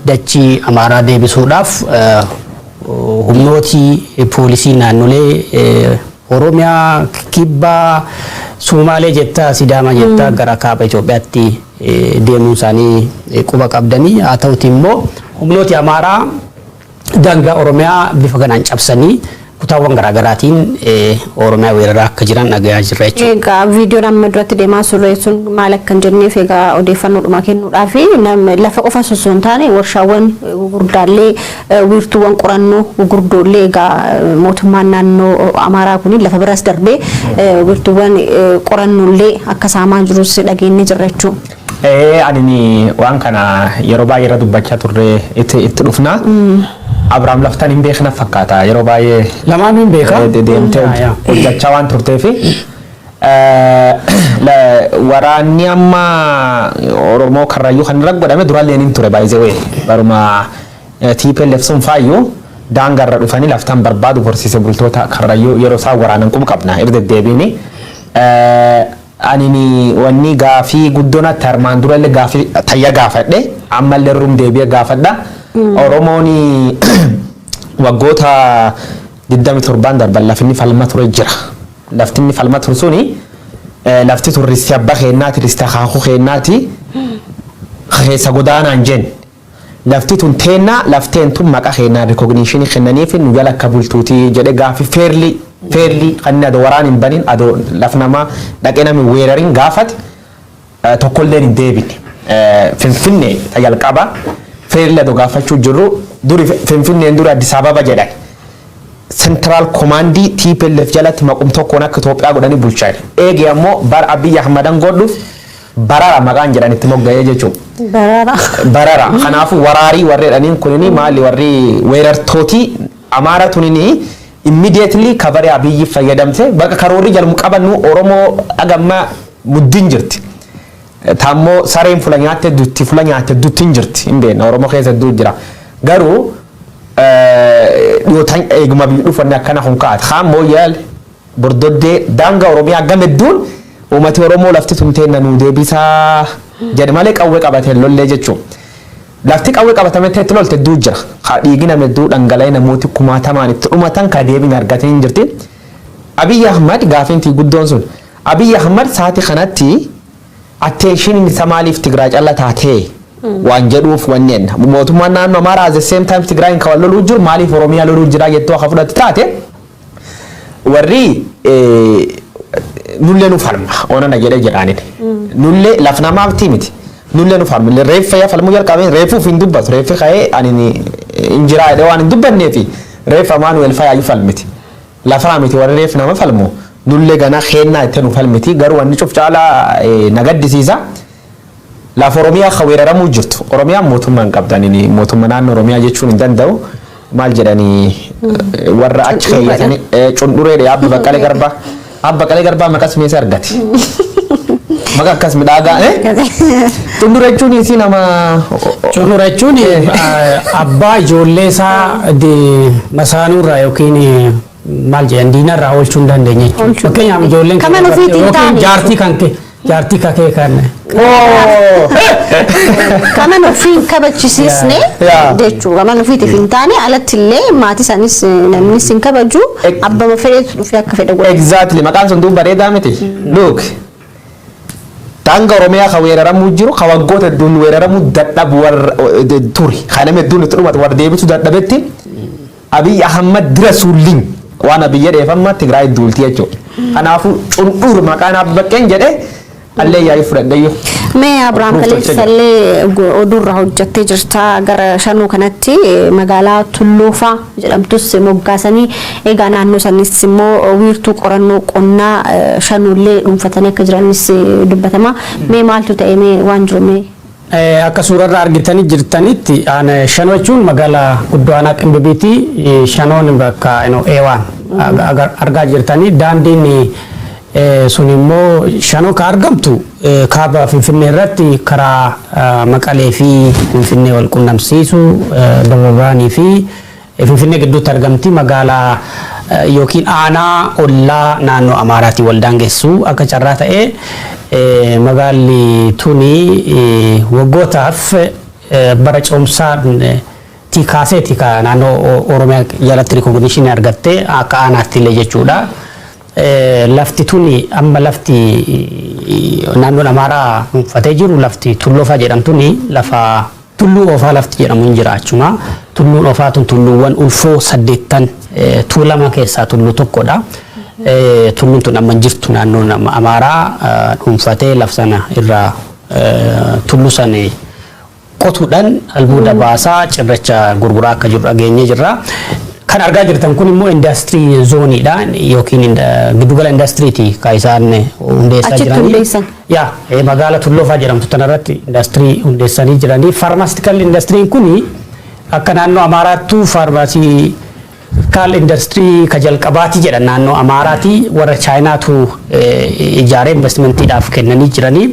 dachii Amaaraa deebisuudhaaf humnooti poolisii naannolee Oromiyaa, Kibbaa, Sumaalee jettaa, Sidaamaa jettaa gara kaaba Itoophiyaatti deemuun isaanii quba qabdanii. Haa ta'uti immoo humnooti Amaaraa daangaa Oromiyaa bifa kanaan cabsanii kutaawwan garaagaraatiin Oromiyaa weeraraa akka jiran dhagayaa jirra jechuudha. Egaa viidiyoon amma duratti deemaa turre sun maal akka hin jenneef, egaa odeeffannoodhuma kennuudhaaf, lafa qofa osoo hin taane warshaawwan gurguddaallee, wiirtuuwwan qorannoo gurguddoollee, egaa mootummaan naannoo Amaaraa kun lafa biraas darbee wiirtuuwwan qorannollee akka saamaa jirus dhageenye jirra jechuudha. Ani waan kana yeroo baay'ee irra dubbachaa turre, itti dhufna. Abiraam laftan hin beekna fakkaata yeroo baay'ee. Lamaan hin beeka. Deemtee hojjechaa waan turteefi. Waraanni amma Oromoo Karrayyuu kan irra godhame duraallee hin ture, baay'ee baruma TPLF sun faayyuu daangarra dhufanii laftaan barbaadu horsiise bultoota Karrayyuu yeroo isaan waraanan quba qabna irra deddeebiini. Ani wanni gaafii guddoon atti armaan durallee gaafii tayya gaafadhe, ammallee rum deebi'ee gaafadha. Oromoon waggoota 27 darban lafinni falma ture jira. Laftinni falma ture suni lafti tun risti abbaa keennaati, risti akaakuu keennaati, keessa godaanaan jenne. Lafti tun teennaa, lafteen tun maqaa keennaa recognition kennaniif nu jala akka bultuuti jedhe. Gaafii fairly kan inni adoo waraan hin banin, adoo laf namaa dhaqee namni weerarin gaafate tokkolleen hin deebine. Finfinnee ta jalqaba fairly adoo gaafachuu jirru, duri Finfinneen duri Addis Ababa jedhan. Central Command TPLF jalatti maqum tokkoon akka Itoophiyaa godhanii bulchan. Eegi ammoo bara Abiyyi Ahmadan godhuuf Barara maqaan jedhan itti mogga'ee jechuudha. Barara. Barara. Kanaafuu waraarii warri jedhaniin kunini maali? Warri weerartootii Amaara tunini immediately kabaree Abiyyi fayyadamte bakka karoorri jalmu qabannu Oromoo agamma muddin jirti. Taammoo sareen fula nyaatte dutti, fula nyaatte dutti hin jirti, hin beekna, Oromoo keessa hedduu jira. Garuu dhiyootaan eeguma biyyi dhufanne akkana kun kaa'ate. Kaan Mooyyaal, Bordoddee, daangaa Oromiyaa gama hedduun uummati Oromoo lafti tun teenna nuu deebisaa jedhe malee qawwee qabatee lollee jechuudha. Lafti qawwee qabatame itti lolte hedduu jira. Ka dhiigi nama hedduu dhangala'ee namooti kumaatamaan itti dhumatan ka deebiin argatee hin jirti. Abiyyi Ahmad gaafiintii guddoon sun, Abiyyi Ahmad sa'aatii kanatti attention isa maaliif Tigraay calla taatee waan jedhuuf wanneen mootummaan naannoo Amaaraa at the same time Tigraayin kan wal loluu jiru maaliif Oromiyaa loluu jira jettoo akka fudhatu taate, warri nullee nu falma onana jedhee jedhaanin nullee laf namaaf miti, nullee nu falma. Reeffa yaa falmuu jalqabee reefuuf hin dubbatu, reeffi ka'ee ani hin jiraa jedhee waan hin dubbanneefi reeffa Amaanu'el Fayyaayyuu falmiti, lafaa miti. Warri reef nama falmu nullee ganaa keennaa itti nu falmiti. Garuu wanni cuf caalaa na gaddisiisa, lafa Oromiyaa akka weeraramuu jirtu. Oromiyaan mootummaa hin qabdan, mootummaa naannoo Oromiyaa jechuun hin danda'u. Maal jedhanii warra achi keeyyatanii cundhureedha. Abba Baqqalee Garbaa, Abba Baqqalee Garbaa maqas meeshaa argate, maqa akkas midhaagaa cundhure jechuun isii nama. Cundhure jechuun abbaa ijoollee isaa masaanuurraa yookiin maal jedhan diinarraa oolchuu hin dandeenye jechuudha. Fakkeenyaaf ijoolleen Kaman ofiitiin yookiin taane. Jaartii kan kee, jaartii kakee kan Kaman ofii hin kabachisiisne jechuudha. Kaman ofiitiif hin taane, alatti illee maatii isanis namnis hin kabaju. Abbama fedhetu dhufee akka fedhe godha. Exactly, maqaan sun duuba bareedaa miti. Look, Daangaa Oromiyaa kan weeraramuu jiru, kan waggoota hedduun weeraramuu dadhabu warra ture, kan nama hedduun itti dhumatu warra deebisuu dadhabetti, Abiy Ahmad dira suulliin waan Abiy jedheef amma Tigraay duulti jechuudha. Kanaafuu cundhuur maqaan Abbaqqeen jedhee allee yaa'ii fudhadheyyuu. Mee Abiraam, kaleessallee oduurra hojjettee jirta. Gara shanuu kanatti magaalaa Tulluufaa jedhamtus moggaasanii, egaa naannoo sanis immoo wiirtuu qorannoo qonnaa shanuullee dhuunfatanii akka jiranis dubbatama. Mee maaltu ta'e? Mee waan jiru mee? Akka suurarraa argitanii jirtanitti, Shanoo jechuun magaalaa guddoo aanaa Qimbibiiti. Shanoon bakka eewaan argaa jirtanii, daandiin sun immoo Shanoo ka argamtu kaaba Finfinnee irratti, karaa Maqalee fi Finfinnee wal qunnamsiisu, Dabra Birhaanii fi Finfinnee gidduutti argamti. Magaalaa yookiin aanaa ollaa naannoo Amaaraatiin wal daangessu. Akka carraa ta'ee magaalli tuni waggootaaf bara ce'umsaa ti kaaseeti ka naannoo Oromiyaa jalatti recognition argattee akka aanaatti illee jechuudha. Lafti tuni amma lafti naannoon Amaaraa dhuunfatee jiru, lafti Tulloofaa jedhamtuni, lafa Tulluu Oofaa lafti jedhamu hin jira achuma. Tulluun Oofaa tun tulluuwwan ulfoo saddeettan Tuulama keessaa tulluu tokkodha. Tulluun tun amma hin jirtu. Naannoon Amaaraa dhuunfatee lafa sana irraa tulluu sana qotuudhaan albuuda baasaa cirracha gurguraa akka jiru dhageenyee jirra. Kan argaa jirtan kun immoo industry zoneiidha yookiin giddugala indastiriiti kan isaan hundeessaa Achitti jiranii. Hundeessan. Yaa, magaala Tulloofaa jedhamtu tanarratti indaastirii hundeessanii jiranii. Pharmaceutical industryn kuni akka naannoo Amaaraattuu pharmaceutical industry ka jalqabaati jedhan. Naannoo Amaaraati warra Chaayinaatu ijaaree investmentiidhaaf kennanii jiranii.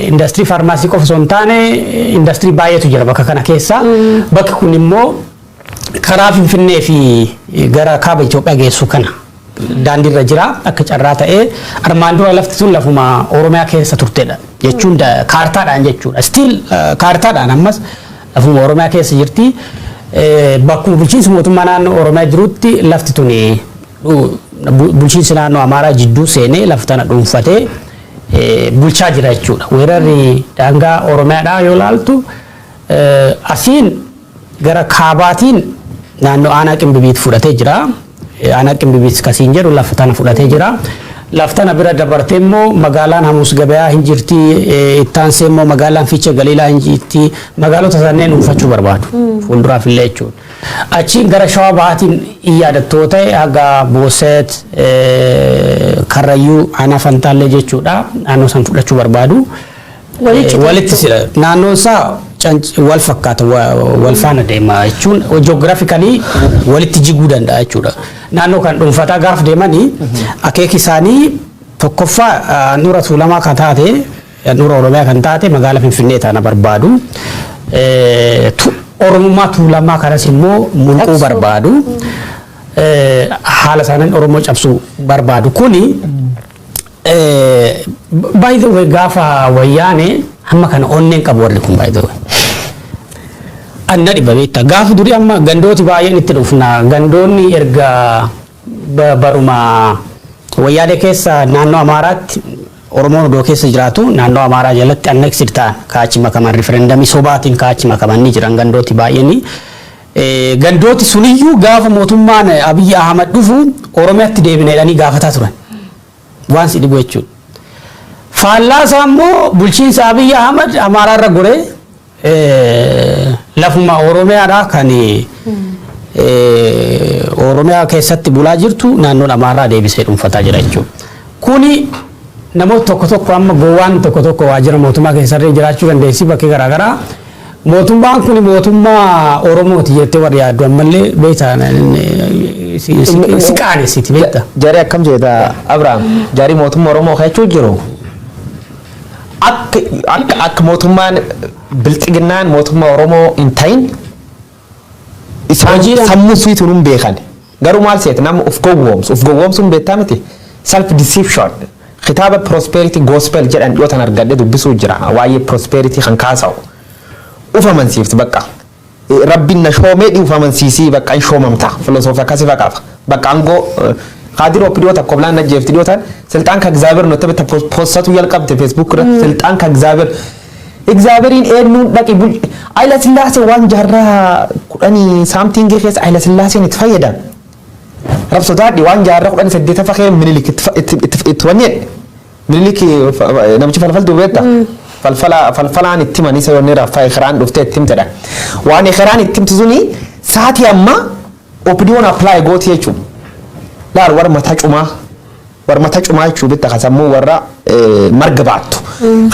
Industry pharmacy qofa osoo hin taane industry baay'eetu jira bakka kana keessa. Bakki kun immoo karaa Finfinnee fi gara kaaba Itoophiyaa geessu kana daandiirra jira. Akka carraa ta'ee armaan dura lafti sun lafuma Oromiyaa keessa turtedha jechuun kaartaadhaan jechuudha. Still kaartaadhaan ammas lafuma Oromiyaa keessa jirti. Bakkuma bulchiinsi mootummaa naannoo Oromiyaa jirutti lafti tuni bulchiinsi naannoo Amaaraa jidduu seenee lafa tana dhuunfatee bulchaa jira jechuudha. Weerarri daangaa Oromiyaadhaa yoo laaltu, asiin gara kaabaatiin naannoo aanaa Qimbibiit fudhatee jira. Aanaa Qimbibiit kasiin jedhu lafa tana fudhatee jira. Lafa tana bira dabartee immoo magaalaan Hamuus Gabayaa hin jirti. Ittaansee immoo magaalaan Fiichee Galiilaa hin jirti. Magaalota sanneen dhuunfachuu barbaadu. Fuulduraaf illee jechuudha. Achiin gara Shawaa Bahaatiin in yaadattoo ta'e, haga Booset, Karrayyuu, aanaa Fantaallee jechuudha. Naannoo san fudhachuu barbaadu. Walitti sila. Naannoon isaa wal fakkaata, wal faana deema jechuun geographically walitti jiguu danda'a jechuudha. Naannoo kan dhuunfataa gaaf deemanii akeeki isaanii tokkoffaa handhuura Tuulamaa kan taate, handhuura Oromiyaa kan taate magaalaa Finfinnee tana barbaadu. Oromummaa Tuulamaa kanas immoo mulquu barbaadu. Haala isaaniin Oromoo cabsuu barbaadu. Kuni by the way, gaafa Wayyaane hamma kana onneen qabu warri kun, by the way. Anna dhiba beektaa, gaafa durii amma gandooti baay'een itti dhufna. Gandoonni erga baruma Wayyaanee keessa naannoo Amaaraatti Oromoon odoo keessa jiraatu naannoo Amaaraa jalatti annexed ta'an, kaachi makaman, referendum sobaatiin kaachi makaman ni jiran gandooti baay'een. Gandooti suniyyuu gaafa mootummaan Abiyyi Ahmad dhufu Oromiyaatti deebine jedhanii gaafataa turan. Waan si dhibu jechuudha. Faallaa isaa immoo bulchiinsa Abiyyi Ahmad Amaaraarra goree lafuma Oromiyaadhaa kan Oromiyaa keessatti bulaa jirtu naannoon Amaaraa deebisee dhuunfataa jira jechuudha. Kuni namoota tokko tokko, amma gowwaan tokko tokko waajjira mootummaa keessarree jiraachuu dandeessi bakkee garaagaraa. Mootummaan kun mootummaa Oromooti jettee warri yaaddu ammallee beektaa si qaanessiti beektaa. Jari akkam jedha Abrahaam, jari mootummaa Oromoo jechuu jiru. Akka mootummaan bilxiginnaan mootummaa Oromoo hin ta'in isaan sammuu suitu nun beekan. Garuu maal seeta, nama uf gowwoomsu, uf gowwoomsuun beektaa miti, self deception. Kitaaba Prosperity Gospel jedhan dhiyoo tan argadhe dubbisuu jira, waa'ee prosperity kan kaasa'u. Uf amansiifti bakka. Rabbiin na shoomee, uf amansiisii bakka hin shoomamta. Filosoofii akkasii faqaafa. Bakka aangoo Kaadir OPDO tokko bilaan ajjeefti dhiyootaan ስልጣን ከእግዚአብሔር ነው ተብለህ ፖስቱ jalqabte Facebook irratti ስልጣን ከእግዚአብሔር እግዚአብሔርን eenyuun dhaqi bul Hayila Sillaasee waan jaarraa 10 something keessa Hayila Sillaaseen itti fayyadame. Rab sodaadhi waan jaarraa 18ffaa kee Minilik itti wanni Minilik namichi falfaltuu beekta. Falfala falfalaan itti himanii isa yoonni raffaa ikiraan dhuftee itti himtedha. Waan ikiraan itti himtu suni saatii ammaa OPDOn apply gooti jechuudha. Laal warra mataa cumaa, warra mataa cumaa jechuun bitta kasammuu warra marga baattu.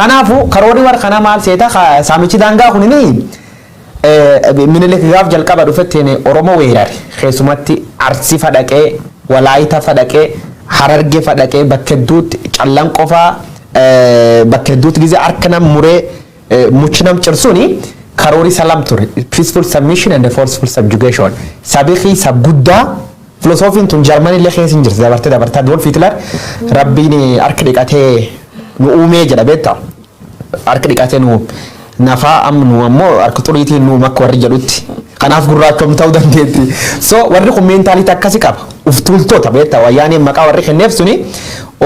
Kanaafuu karoorri warra kanaa maal seeta? Saamichi daangaa kunini Minilik gaaf jalqaba dhufettiin Oromoo weerare, keessumatti Arsii fadhaqee, Walaayita fadhaqee, Harargee fadhaqee, bakka hedduutti Callan qofaa bakka hedduutti gizee harka nam muree muchi nam cirsuuni karoori salam ture, peaceful submission and forceful subjugation. Sabiqii sab guddaa filosoofiin tun Jarmanii illee keessa hin jirti, dabartee dabartee Adolf Hitler rabbiin harka dhiqatee nu uumee jedha, beektaa, harka dhiqatee nu nafaa am nu ammoo harka xuriitiin nu akka warri jedhutti kanaaf gurraachom ta'uu dandeetti. So warri kun mentality akkasi qaba, uf tuultota, beektaa. Wayyaaneen maqaa warri kenneef suni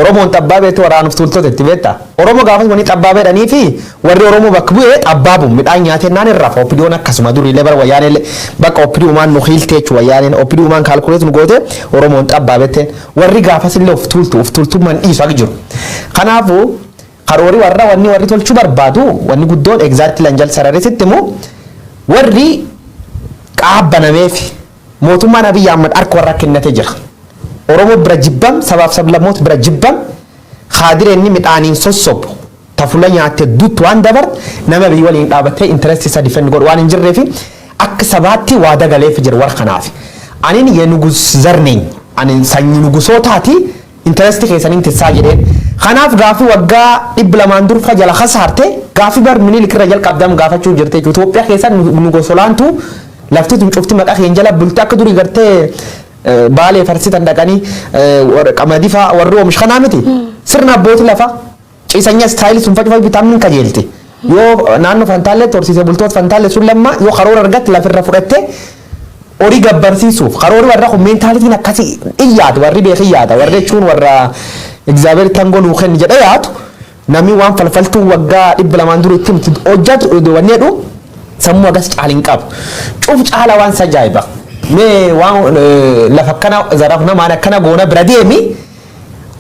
Oromoon xabbaa beektu, waraan uf tuultota itti, beektaa. Oromoo gaafas wani xabbaa beedhanii fi warri Oromoo bakka bu'ee xabbaabu midhaan nyaatee naan irraa fa OPDOn akkasuma duriillee bara wayyaanee bakka OPDOmaan nu hiilte jechuudha. Wayyaaneen OPDOmaan calculate nu goote, Oromoon xabbaa beekteen warri gaafas illee uf tuultu, uf tuultummaan dhiisu akka jiru. Kanaafuu karoori warra wanni warri tolchuu barbaadu wanni guddoon exactly lanjal sararisitti immoo warri qaabbanameef mootummaan Abiyyi Ahmad harka warra kennatee jira. Oromoo bira jibbam, sabaaf sablammoota bira jibbam, kaadireenni midhaaniin sossobu tafula nyaatte duttu waan dabart nama biyya waliin dhaabattee interest isa defend godhu waan hin jirreefi akka sabaatti waa dagaleef jira warra kanaaf. Anin የንጉስ ዘር ነኝ, anin sanyii nugusootaati, interest keessaniin tissaa jedheen. Kanaaf gaafii waggaa 200 durfa jala kasaarte, gaafii bar Minilik irra jalqabdam gaafachuu jirte. Itoophiyaa keessa nugosolaantu lafti tun cufti maqaa keenya jala bulti akka durii gartee Baalee farsitan dhaqanii qamadii fa'aa warri oomish kanaa miti. Sirna abbootii lafa ciisanya style sun facufa bitamni kajeelti. Yoo naannoo Fantaallee horsiisee bultoota Fantaallee sun lamma yoo karoora argatte lafirra fudhatte horii gabbarsiisuuf karoori warra kun mentalityn akkasii iyyaatu, warri beek iyyaata, warri jechuun warra እግዚአብሔር tangoo nuu kenni jedhee yaatu, namni waan falfaltuu waggaa 200 dura itti himti hojjatu wanni jedhu sammuu agas caaliin qabu. Cuf caala waan sajaa'iba. Mee waan lafa akkana zaraaf namaan akkana goona bira deemi,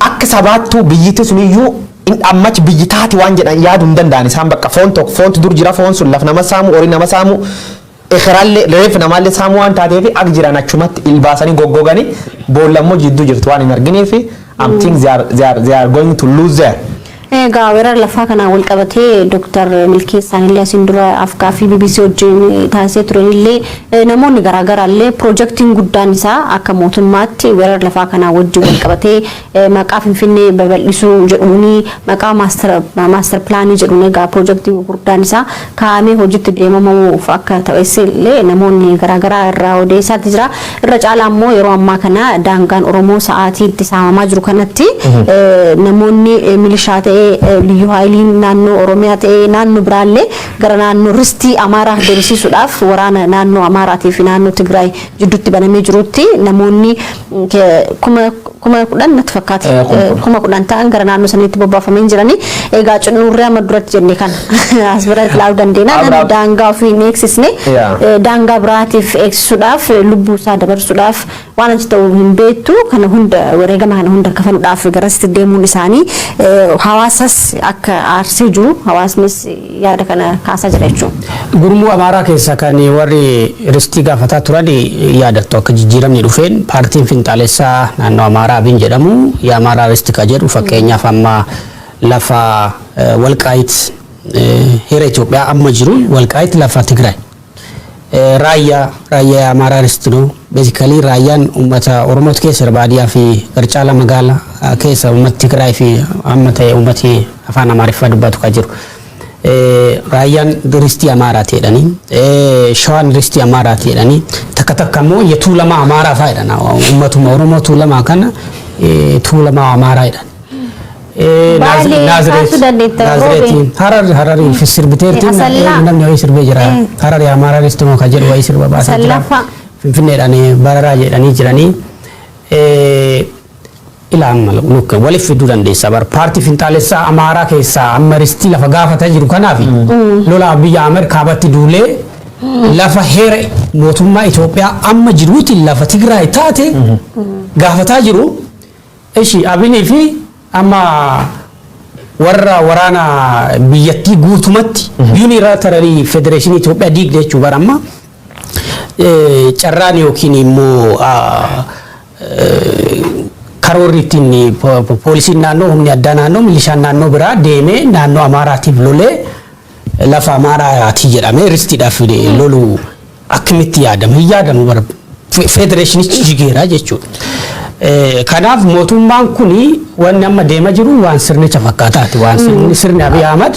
akka sabaattuu biyyittii suniyyuu ammach biyyi taati waan jedhan yaaduu hin danda'an. Isaan bakka foon tokko foontu dur jira, foon sun laf nama saamu, horii nama saamu, ekiraallee reefu namaallee saamuu waan taateef akka jiran achumatti ilbaasanii goggoganii boolla immoo jidduu jirtu waan hin argineef I'm think they are going to lose there. Egaa weerara lafaa kanaan wal qabatee Dr. Milkeessaan illee asiin dura afgaaffii BBC wajjin taasisee turan illee, namoonni garaagaraa illee piroojeektiin guddaan isaa akka mootummaatti weerara lafaa kanaan wajjin wal qabatee maqaa Finfinnee babal'isuu jedhuuni, maqaa master planii jedhuun, egaa piroojeektiin gurguddaan isaa kaa'amee hojiitti deemamuuf akka ta'es illee namoonni garaagaraa irraa odeessaatti jira. Irra caalaa immoo yeroo ammaa kana daangaan Oromoo sa'aatii itti saamamaa jiru kanatti namoonni milishaa ta'ee, liyyuu haayiliin naannoo Oromiyaa ta'ee naannoo biraallee gara naannoo ristii Amaaraa deebisiisuudhaaf waraana naannoo Amaaraatii fi naannoo Tigraay jidduutti banamee jirutti namoonni 10,000 natti fakkaate, 10,000 ta'an gara naannoo saniitti bobbaafamanii jiranii. Egaa cinnuurree amma duratti jenne kana as biratti ilaaluu dandeenya. Namni daangaa ofii hin eegsisne daangaa biraatiif eegsisuudhaaf, lubbuu isaa dabarsuudhaaf waan achi ta'u hin beektu, kana hunda wareegama kana hunda kafaluudhaaf garasitti deemuun isaanii hawaasas akka aarsee jiru hawaasnis yaada kana kaasaa jira jechuudha. Gurmuu Amaaraa keessa kan warri ristii gaafataa turan yaadattu, akka jijjiiramni dhufeen paartiin finxaalessaa naannoo Amaaraa Abin jedhamu የአማራ ርስት ka jedhu, fakkeenyaaf amma lafa Walqaayit heera Itoophiyaa amma jiru Walqaayit lafa Tigraay. Raayyaa, raayyaa የአማራ ርስት ነው. Basically raayyaan uummata Oromooti keessa baadiyyaa fi garcaala magaalaa keessa uummati Tigraay fi amma ta'e uummati afaan Amaariffaa dubbatu kan jiru. Raayyaan ristii Amaaraati jedhanii, Shawaan ristii Amaaraati jedhanii, takka takka immoo Tuulamaa Amaaraa fa'aa jedhan, uummatuma Oromoo Tuulamaa kana Tuulamaa Amaaraa jedhan. Naazreetiin Harar Hararii fi sirbiteertiin namni wayii sirbee jira. Harar የአማራ ርስት ነው ka jedhu wayii sirba baasaa jira. Finfinneedhaan bararaa jedhanii jiranii. Ilaan mala waliif fiduu dandeessa bar. Paartii finxaalessaa Amaaraa keessaa amma ristii lafa gaafataa jiru kanaaf lola biyya Ameerikaabatti duulee lafa heera mootummaa Itoophiyaa amma jiruutiin lafa Tigraay taate gaafataa jiru. Ishi Abinii fi amma warra waraana biyyattii guutumatti unilaterally federeeshinii Itoophiyaa diigde jechuu bara amma carraan yookiin immoo karoorri ittiin poolisiin naannoo, humni addaa naannoo, milishaan naannoo biraa deemee naannoo Amaaraatiif lolee lafa Amaaraati jedhamee ristiidhaaf lolu akkamitti yaadama? Hin yaadamu bara, federeeshinichi jigeera jechuudha. Kanaaf mootummaan kuni wanni amma deema jiru waan sirnicha fakkaataati. Waan sirni Abiy Ahmad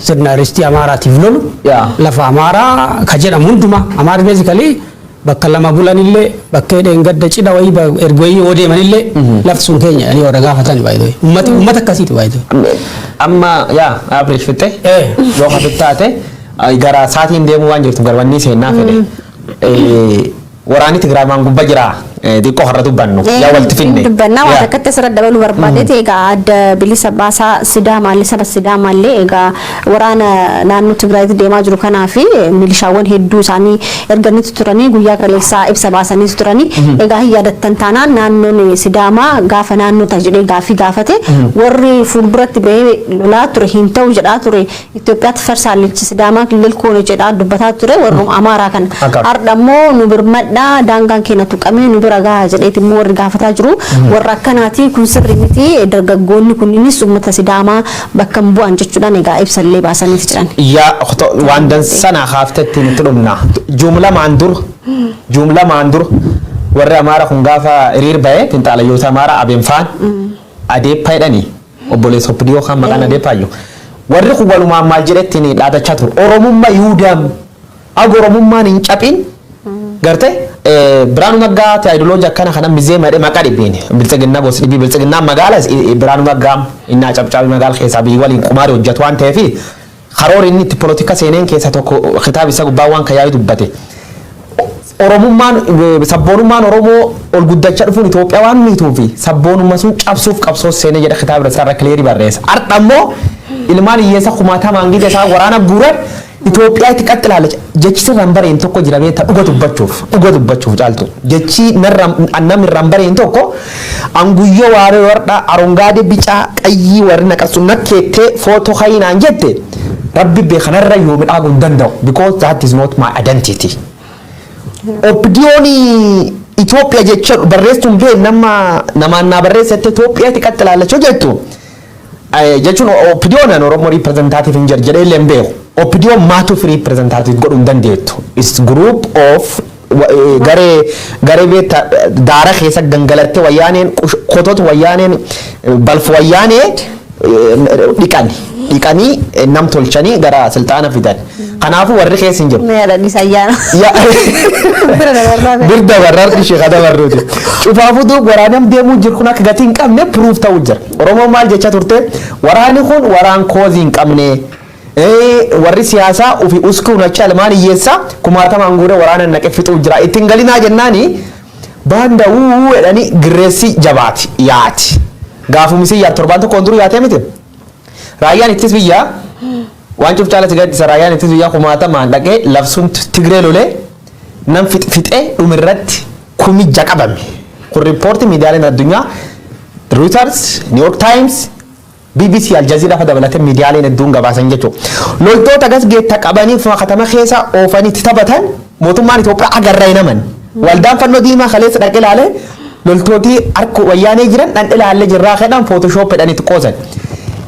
sirna ristii Amaaraatiif lolu lafa Amaaraa ka jedhamu hunduma Amaarri basically bakka lama bulanillee, bakka hidheen gadda cidha wayii erga wayii yoo deemanillee lafti sun keenya jedhanii warra gaafatan baay'ee. Uummati uummata akkasiiti baay'ee. Amma yaa average fixxe yoo hafe taate gara saatiin deemuu waan jirtu garbanni seenaa fedhe. Waraanni Tigraay maan gubbaa jira, xiqqoo har'a dubbannu yaa walitti finne. Dubbannaa waan akkatti asirra dabaluu barbaadeeti. Egaa Adda Bilisa Baasaa Sidaamaallee, saba Sidaamaallee, egaa waraana naannoo Tigraayitti deemaa jiru kanaa fi milishaawwan hedduu isaanii erganitti turanii guyyaa kaleessaa ibsa baasanii turanii. Egaa hin yaadattan taanaan, naannoon Sidaamaa gaafa naannoo ta'a jedhee gaafii gaafate, warri fuulduratti bahee lolaa ture, hin ta'u jedhaa ture, Itoophiyaatti farsaallichi Sidaamaa lilkoone jedhaa dubbataa ture warruma Amaaraa kana. Har'a immoo nu birmadhaa, daangaan keenya tuqamee nu bira gahaa jedheeti immoo warri gaafataa jiru. Warra akkanaati kun sirri miti, dargaggoonni kunniinis uummata Sidaamaa bakka hin bu'an jechuudhaan egaa ibsallee baasaniif jiran. Yaa waan dansanaa haaftetti nutti dhumna. Juumlamaan dur warri Amaara kun gaafa hiriir ba'e, finxaalayyoota Amaaraa Abeenfaan Adeeppa jedhanii, obboleessa Oppidiyoo kan maqaan Adeeppaayyuu. Warri kun walumaan maal jedhetti dhaadachaa ture? Oromummaa Yihudaam aga Oromummaan hin caphin garte. Biraanuu Naggaa ideology akkana kana mizee madhe maqaa dhibbiin Biltsiginnaa gosa dhibbii Biltsiginnaa magaala Biraanuu Naggaa innaa cabcaabii magaala keessaa biyyi waliin qumaari hojjetu waan ta'eef, karoora inni itti polotika seeneen keessa tokko kitaaba isa gubbaa waan kayaa'ee dubbate. Oromummaan, sabboonummaan Oromoo ol guddachaa dhufuun Itoophiyaa waan miituu fi sabboonummaa sun cabsuuf qabsoo seenee jedha, kitaaba isaa irra clear barreessa. Har'a immoo ilmaan hiyyeessa kumaatamaan gija isaa waraana guuran Itoophiyaa itti qaxxilaale. Jechi sirraan bareen tokko jira beektaa, dhuga dubbachuuf caaltu. Jechi namni irraan bareen tokko anguyyoo waaree warra arongaadee bicaa qayyii warri naqasu nakkeettee footoo kayinaan jette, rabbi beekanarra yoo midhaaguu hin danda'u, because that is not my identity. Opdiyoon Itoophiyaa jecha barreessuun bee nama namaan naa barreessette Itoophiyaatti qaxxilaallachuu jettu jechuun Opdiyoon an Oromoo representative hin jedhu jedhee illee hin beeku. Opdiyoon maatuuf representative godhuu hin dandeettu. Is group of garee beektaa daara keessa gangalattee wayyaaneen kotoota wayyaaneen balfa wayyaanee dhiqani dhiqanii nam tolchanii gara silxaana fidan. Kanaafuu warri keessa hin jiru. Mee yaadadhis ayyaana. Bira dabarraa. Bir dabarraa ishee ka dabarruuti. Cufaafuu duub waraanam deemuu jiru kun akka gatii hin qabne proof ta'uu jira. Oromoon maal jecha turte? Waraanni kun waraan cause hin qabne. Warri siyaasaa ufi uskuun achi almaan hiyyeessaa kumaatamaan guuree waraana naqe fixuu jira. Ittiin galinaa jennaani baanda wuu jedhanii girreessi jabaati yaati. Gaafumisii yaa torbaan tokkoon duru yaatee miti. Raayyaan ittis biyyaa waan cuf caalatti gaddisa. Raayyaan ittis biyyaa kumaatamaan dhaqee labsuun Tigree lolee nam fixee dhumirratti 6,000 qabame. Kun riippoortii miidiyaaleen addunyaa Reuters, New York Times, BBC, Al Jazeera fa dabalatee miidiyaaleen hedduun gabaasan jechuudha. Loltoota gas geetta qabanii katama keessa oofanii itti taphatan mootummaan Itoophiyaa agarra hin aman. Waldaan Fannoo Diimaa kaleessa dhaqee ilaalee, loltooti harka wayyaanee jiran dhandhe ilaallee jirraa jedhan, Photoshop jedhanii itti qoosan.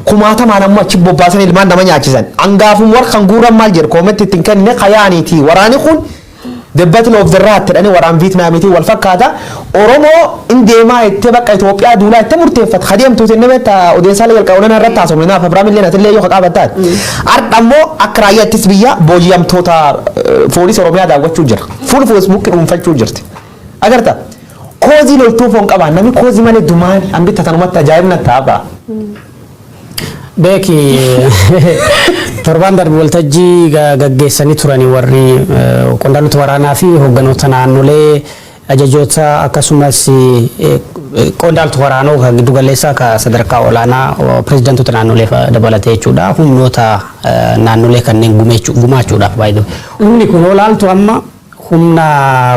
Kumaatamaan ammoo achi bobbaasan ilmaan nama nyaachisan. Hangaafum warra kan guuran maal jedhu comment ittiin kennine kayaaniiti. Waraanni kun The Battle of the Rat jedhanii waraan Vietnaamiitiin wal fakkaata. Oromoo in deemaa itti bakka Itoophiyaa duulaa itti murteeffata. Kadeemtuuti inni beektaa odeessaalee jalqabu nan irratti haasofne naaf Abiraam illee natillee yoo qabattaat. Har'a immoo akka raayyaa ittis biyya booji'amtoota poolisii Oromiyaa daawwachuu jira. Fuul Feesbuukii dhuunfachuu jirti. Agarta. Cause loltuu foon qabaan namni cause malee dumaan hambitta tanumatti ajaa'ibna ta'a. Beeki, torbaan darbe waltajjii gaggeessanii turanii warri qondaaltota waraanaa fi hoogganoota naannolee Ajajoota akkasumas qondaaltota waraanoo kan giddu galeessaa, kan sadarkaa olaanaa, pirezidaantota naannolee dabalatee jechuudha. Humnoota naannolee kanneen gumaachuudhaaf baay'ee. Humni kun olaaltu amma humna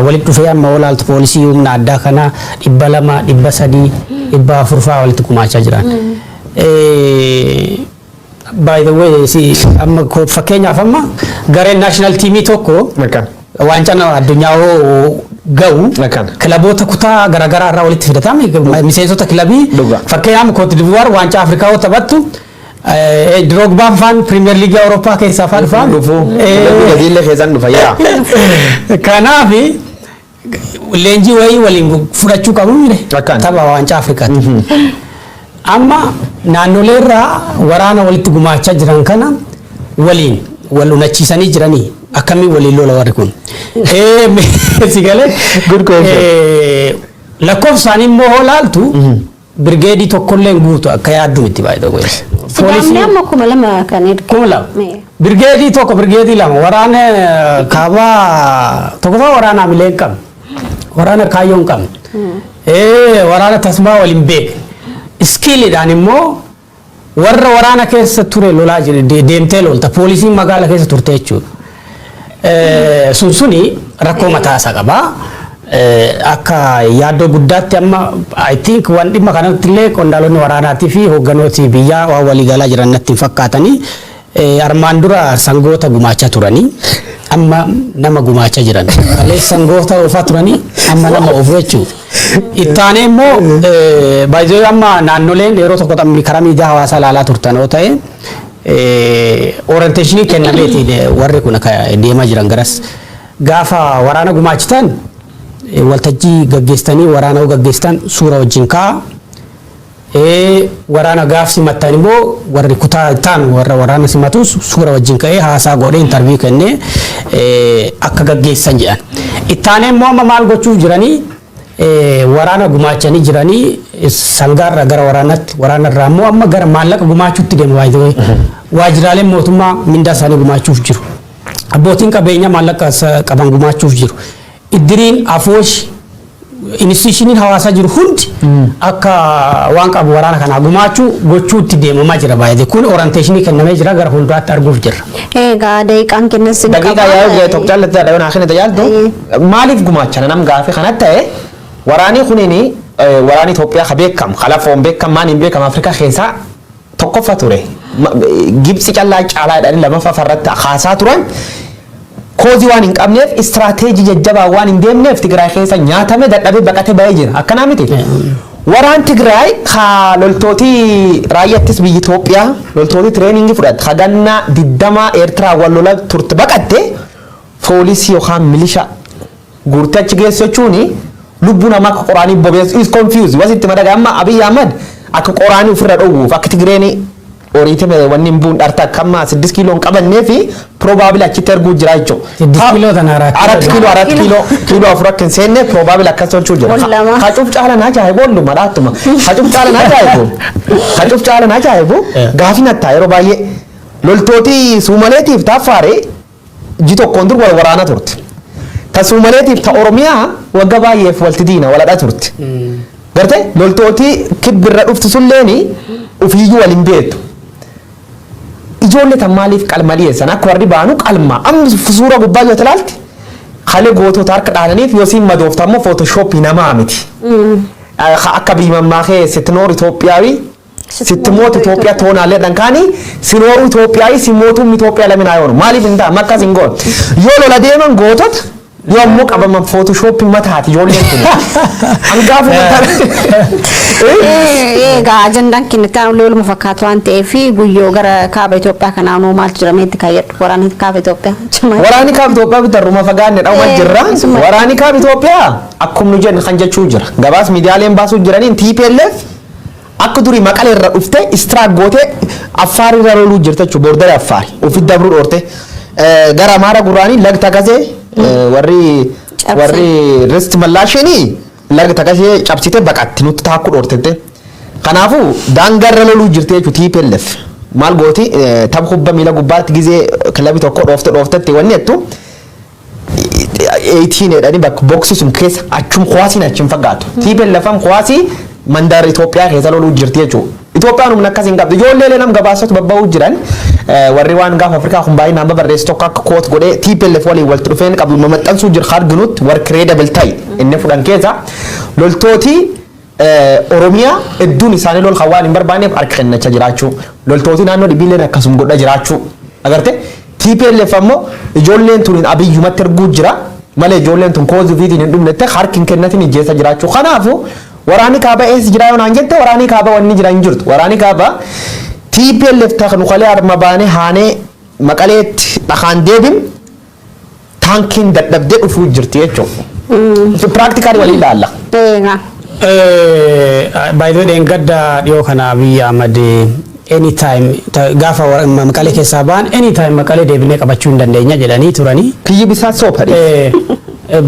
walitti dhufee, amma olaaltu poolisii humna addaa kana 200, 300, 400 fa'aa walitti gumaachaa jiran. By the way, si amma fakkeenyaaf amma gareen national teamii tokko waancaa addunyaa hoo ga'u kilaboota kutaa garaagaraa irraa walitti fidatame, miseensota kilabii. Fakkeenyaaf Cote d'Ivoire waancaa Afrikaa yoo taphattu, Drogbaan faan Premier League Awurooppaa keessaa faan dhufaa. Dhufuu. Gadiillee keessan dhufa yaa. Kanaaf leenjii wayii waliin fudhachuu qabu mire tapha waancaa Afrikaatti. Amma naannolee irraa waraana walitti gumaachaa jiran kana waliin wal unachiisanii jiranii akkamiin waliin lola warri kun? Si galee? Good question. Lakkoofsa isaanii immoo hoo laaltu, birgeedii tokkollee hin guutu akka yaaddu miti baay'ee. Sidaamni amma 2000 kan erge. 2000. Birgeedii tokko, birgeedii lama, waraana kaabaa tokkoffaa waraana amilee hin qabne. Waraana kaayyoo hin qabne. Waraana tasmaa waliin beekne. Skilliidhaan immoo warra waraana keessa ture lolaa jire deemtee lolta, poolisiin magaala keessa turte jechuudha. Sun suni rakkoo mataa isaa qaba. Akka yaaddoo guddaatti amma I think waan dhimma kanatti illee qondaalonni waraanaatii fi hoogganooti biyyaa waan waliigalaa jiran natti hin fakkaatanii. Armaan dura sangoota gumaachaa turanii, amma nama gumaachaa jiran. Kaleessa sangoota oofaa turanii, amma nama oofu jechuudha. Ittaanee immoo baay'ee amma naannoleen yeroo tokko karaa miidiyaa hawaasaa ilaalaa turtan yoo ta'e, orientationii kennameeti warri kun akka deemaa jiran garas. Gaafa waraana gumaachitan, waltajjii gaggeessitanii waraana yoo gaggeessitan suura wajjin kaa'a. Waraana gaaf simattan immoo warri kutaa ta'an warra waraana simatus suura wajjin ka'ee haasaa godhee interview kennee akka gaggeessan jedhan. Ittaanee immoo amma maal gochuuf jiranii, waraana gumaachanii jiranii, sangaarraa gara waraanaatti, waraanarraa immoo amma gara maallaqa gumaachuutti deema baay'ee. Waajjiraaleen mootummaa mindaa isaanii gumaachuuf jiru. Abbootiin qabeenyaa maallaqa qaban gumaachuuf jiru. Iddiriin, afooshi, institutioniin hawaasaa jiru hundi akka waan qabu waraana kanaa gumaachuu gochuutti deemamaa jira baay'ee. Kun orientationii kennamee jira, gara fuulduraatti arguuf jirra. Egaa daqiiqaan kennas ni Daqiiqaa yaa'u tokko caalatti dhayoo naa kenna tajaajilu. Maaliif gumaachana nam gaafii kanatti ta'e, waraanni kunini waraanni Itoophiyaa ka beekamu, ka lafoon beekamu, maaniin beekamu, Afrikaa keessaa tokkoffaa ture. Gibxi callaa caalaa jedhanii lamaffaa farratti kaasaa turan. Causeii waan hin qabneef, istiraateejii jajjabaa waan hin deemneef, Tigraay keessa nyaatame dadhabee baqatee bahee jira. Akkanaa miti. Waraan Tigraay ka loltootii raayyaattis biyya Itoophiyaa loltootii trainingii fudhatte, ka ganna 20 Eertiraa wal lola turte baqatte, poolisii yookaan milisha guurtee achi geessu jechuun lubbuu namaa akka qoraanii bobeessu is confused wasitti madaga. Amma Abiy Ahmad akka qoraanii ofirra dhowwuuf, akka Tigreen horiitii wanni hin buun dharta akka amma 6 kiiloo hin qabannee fi probably achitti erguu jira jechuudha. 6 kiiloo tana 4 4 kiiloo, 4 kiiloo, kiiloo 4 akka hin seenne probably akkas tolchuu jira. Ol lama. Hacuuf caalan ajaa'ibu, olluma dhaattuma. Hacuuf caalan ajaa'ibu. Hacuuf caalan ajaa'ibu. Gaafii nattaa yeroo baay'ee loltootii Suumaleetiif Taaffaaree ji tokkoon dur wal waraana turte. Ta Suumaleetiif ta Oromiyaa wagga baay'eef walti diina waladha turte. Garte loltootii kibbirra dhuftu sulleeni ofiiyyuu wal hin beektu. Ijoollee tan maaliif qalma dhiyeessan? Akka warri baanu qalma amma suura gubbaa yoo ilaalte kalee gootota harka dhaananiif, yoo siin madoofta ammoo photoshopii namaa miti. Akka biimammaa kee ስትኖር ኢትዮጵያዊ ስትሞት ኢትዮጵያ ትሆናለህ dhankaani ሲኖሩ ኢትዮጵያዊ ሲሞቱም ኢትዮጵያ ለምን አይሆኑ? Maaliif hin ta'an? Akkas hin goon. Yoo lola deeman gootota, yoo ammoo qabaman photoshopii mataati ijoolleen kun. Hangaafu mataa. Egaa ajandaan keenya itti aanu waluma fakkaatu waan ta'eef, guyyoo gara kaaba Itoophiyaa kanaanuu maaltu jira meetti kaayyadhu, waraanni kaaba Itoophiyaa. Waraanni kaaba Itoophiyaa bitarruma fagaanne dhawma jirra. Waraanni kaaba Itoophiyaa akkuma nu jenne kan jechuu jira. Gabaas miidiyaaleen baasuu jiraniin TPLF akka durii Maqalee irra dhufte istiraak gootee Affaar irra loluu jirte jechuudha. Borderii Affaari ofitti dabruu dhoorte. Gara Amaara gurraanii lag Takasee warri warri Rist Mallaashinii laga Takasee cabsite baqatti nutti taakkuu dhoortette. Kanaafuu daangarra loluu jirte jechuudha TPLF. Maal gooti, tapha kubbaa miila gubbaatti gizee kilabii tokko dhoofte dhooftetti wanni jettu 18 jedhanii bakka boxii sun keessa achum kuwaasiin achim fagaatu. TPLF kuwaasii mandaara Itoophiyaa keessa loluu jirti jechuudha. Itoophiyaan humna akkasii hin qabdu. Ijoollee nam gabaasatu babba'uu jiran, warri waan gaafa Afrikaa kun baay'inaan babarreessu tokko akka quote godhee TPLF waliin walitti dhufeen qabdu mamaxxansuu jira. Arginutti warri credible ta'e inni fudhan keessa loltooti Oromiyaa hedduun isaanii lol kan waan hin barbaanneef harka kennachaa jiraachuu, loltooti naannoo dhibiilleen akkasuma godha jiraachuu agarte. TPLF ammoo ijoolleen tun Abiyyumatti erguu jira malee ijoolleen tun causeii ofiitiin hin dhumnette, harki hin kennatin ijjeessa jiraachuu. Kanaafuu waraanni kaaba eessa jira yoo naan jette, waraanni kaaba wanni jira hin jirtu. Waraanni kaaba TPLF taknu kalee harma baanee haanee Maqaleetti dhakaan deebin taankiin dadhabdee dhufuu jirti jechuudha. Practically waliin ilaalla. Eegaa. Baay'ee dheengadda dhiyoo kana Abiyyi Ahmad anytime gaafa Maqalee keessaa ba'an, anytime Maqalee deebinee qabachuu hin dandeenya jedhanii turanii. Kiyyi bisaa soofadhi.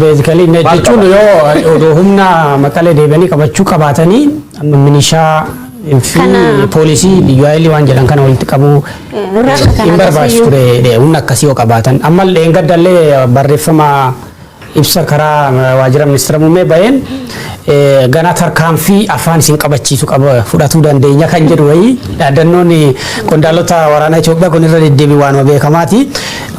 Basically jechuun yoo odoo humna Maqalee deebi'anii qabachuu qabaatanii amma milishaa fi poolisii liyyuu waan jedhan kana walitti qabuu hin barbaachisu ture, humna akkasii yoo qabaatan. Amma dheengaddallee barreeffama ibsa karaa waajjira ministeera muummee baheen ganaa tarkaanfii afaan isin qabachiisu qaba fudhatuu dandeenya kan jedhu wayii, dhaaddannoon qondaalota waraanaa Itoophiyaa kun irra deddeebi waanuma beekamaati.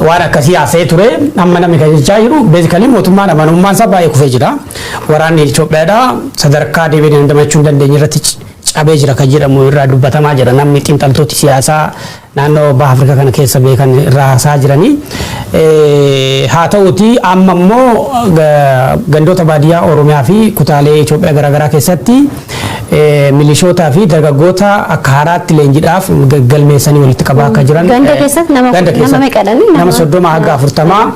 Waan akkasii haasa'ee ture. Amma namni kan jechaa jiru, basically mootummaan amanamummaan isaa baay'ee kufee jira. Waraanni Itoophiyaadha sadarkaa deebiin dandamachuu hin dandeenye irratti cabee jira kan jedhamu irraa dubbatamaa jira. Namni xiinxaltooti siyaasaa naannoo Baha Afrikaa kana keessa beekan irraa haasaa jiranii. Haa ta'uti, amma immoo gandoota baadiyyaa Oromiyaa fi kutaalee Itoophiyaa garaagaraa keessatti milishootaa fi dargaggoota akka haaraatti leenjiidhaaf galmeessanii walitti qabaa akka jiran. Ganda keessatti nama meeqadhani? Nama 30 haga 40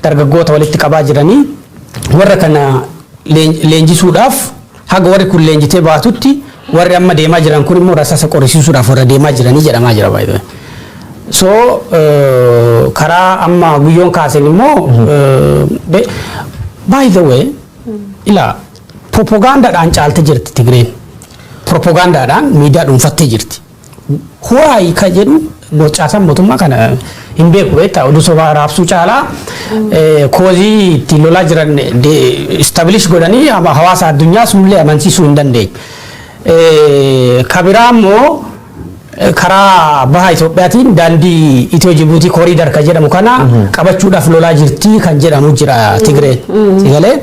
dargaggoota walitti qabaa jiranii, warra kana leenjisuudhaaf, haga warri kun leenjitee baatutti warri amma deemaa jiran kun immoo rasaasa qorrisiisuudhaaf warra deemaa jiranii jedhamaa jira baay'ee. So karaa amma guyyoon kaasen immoo, by the way, ilaa, propagaandaadhaan caalte jirti Tigreen. Propagaandaadhaan miidiyaa dhuunfattee jirti. Why ka jedhu caasaan mootummaa kana hin beeku, beektaa, oduu sobaa raabsuu caalaa causeii ittiin lolaa jiran establish godhanii hawaasa addunyaa sunillee amansiisuu hin dandeenye. Kabiraa immoo karaa baha Itoophiyaatiin daandii Itiyoo Jibuutii corridor kan jedhamu kana qabachuudhaaf lolaa jirti kan jedhamu jira Tigreen. Sigalee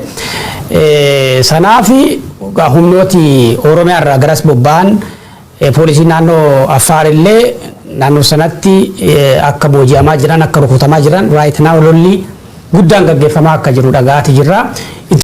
sanaaf humnooti Oromiyaa irraa garas bobba'an, poolisii naannoo Affaar illee naannoo sanatti akka booji'amaa jiran, akka rukutamaa jiran, right now lolli guddaan gaggeeffamaa akka jiru dhagaati jirra.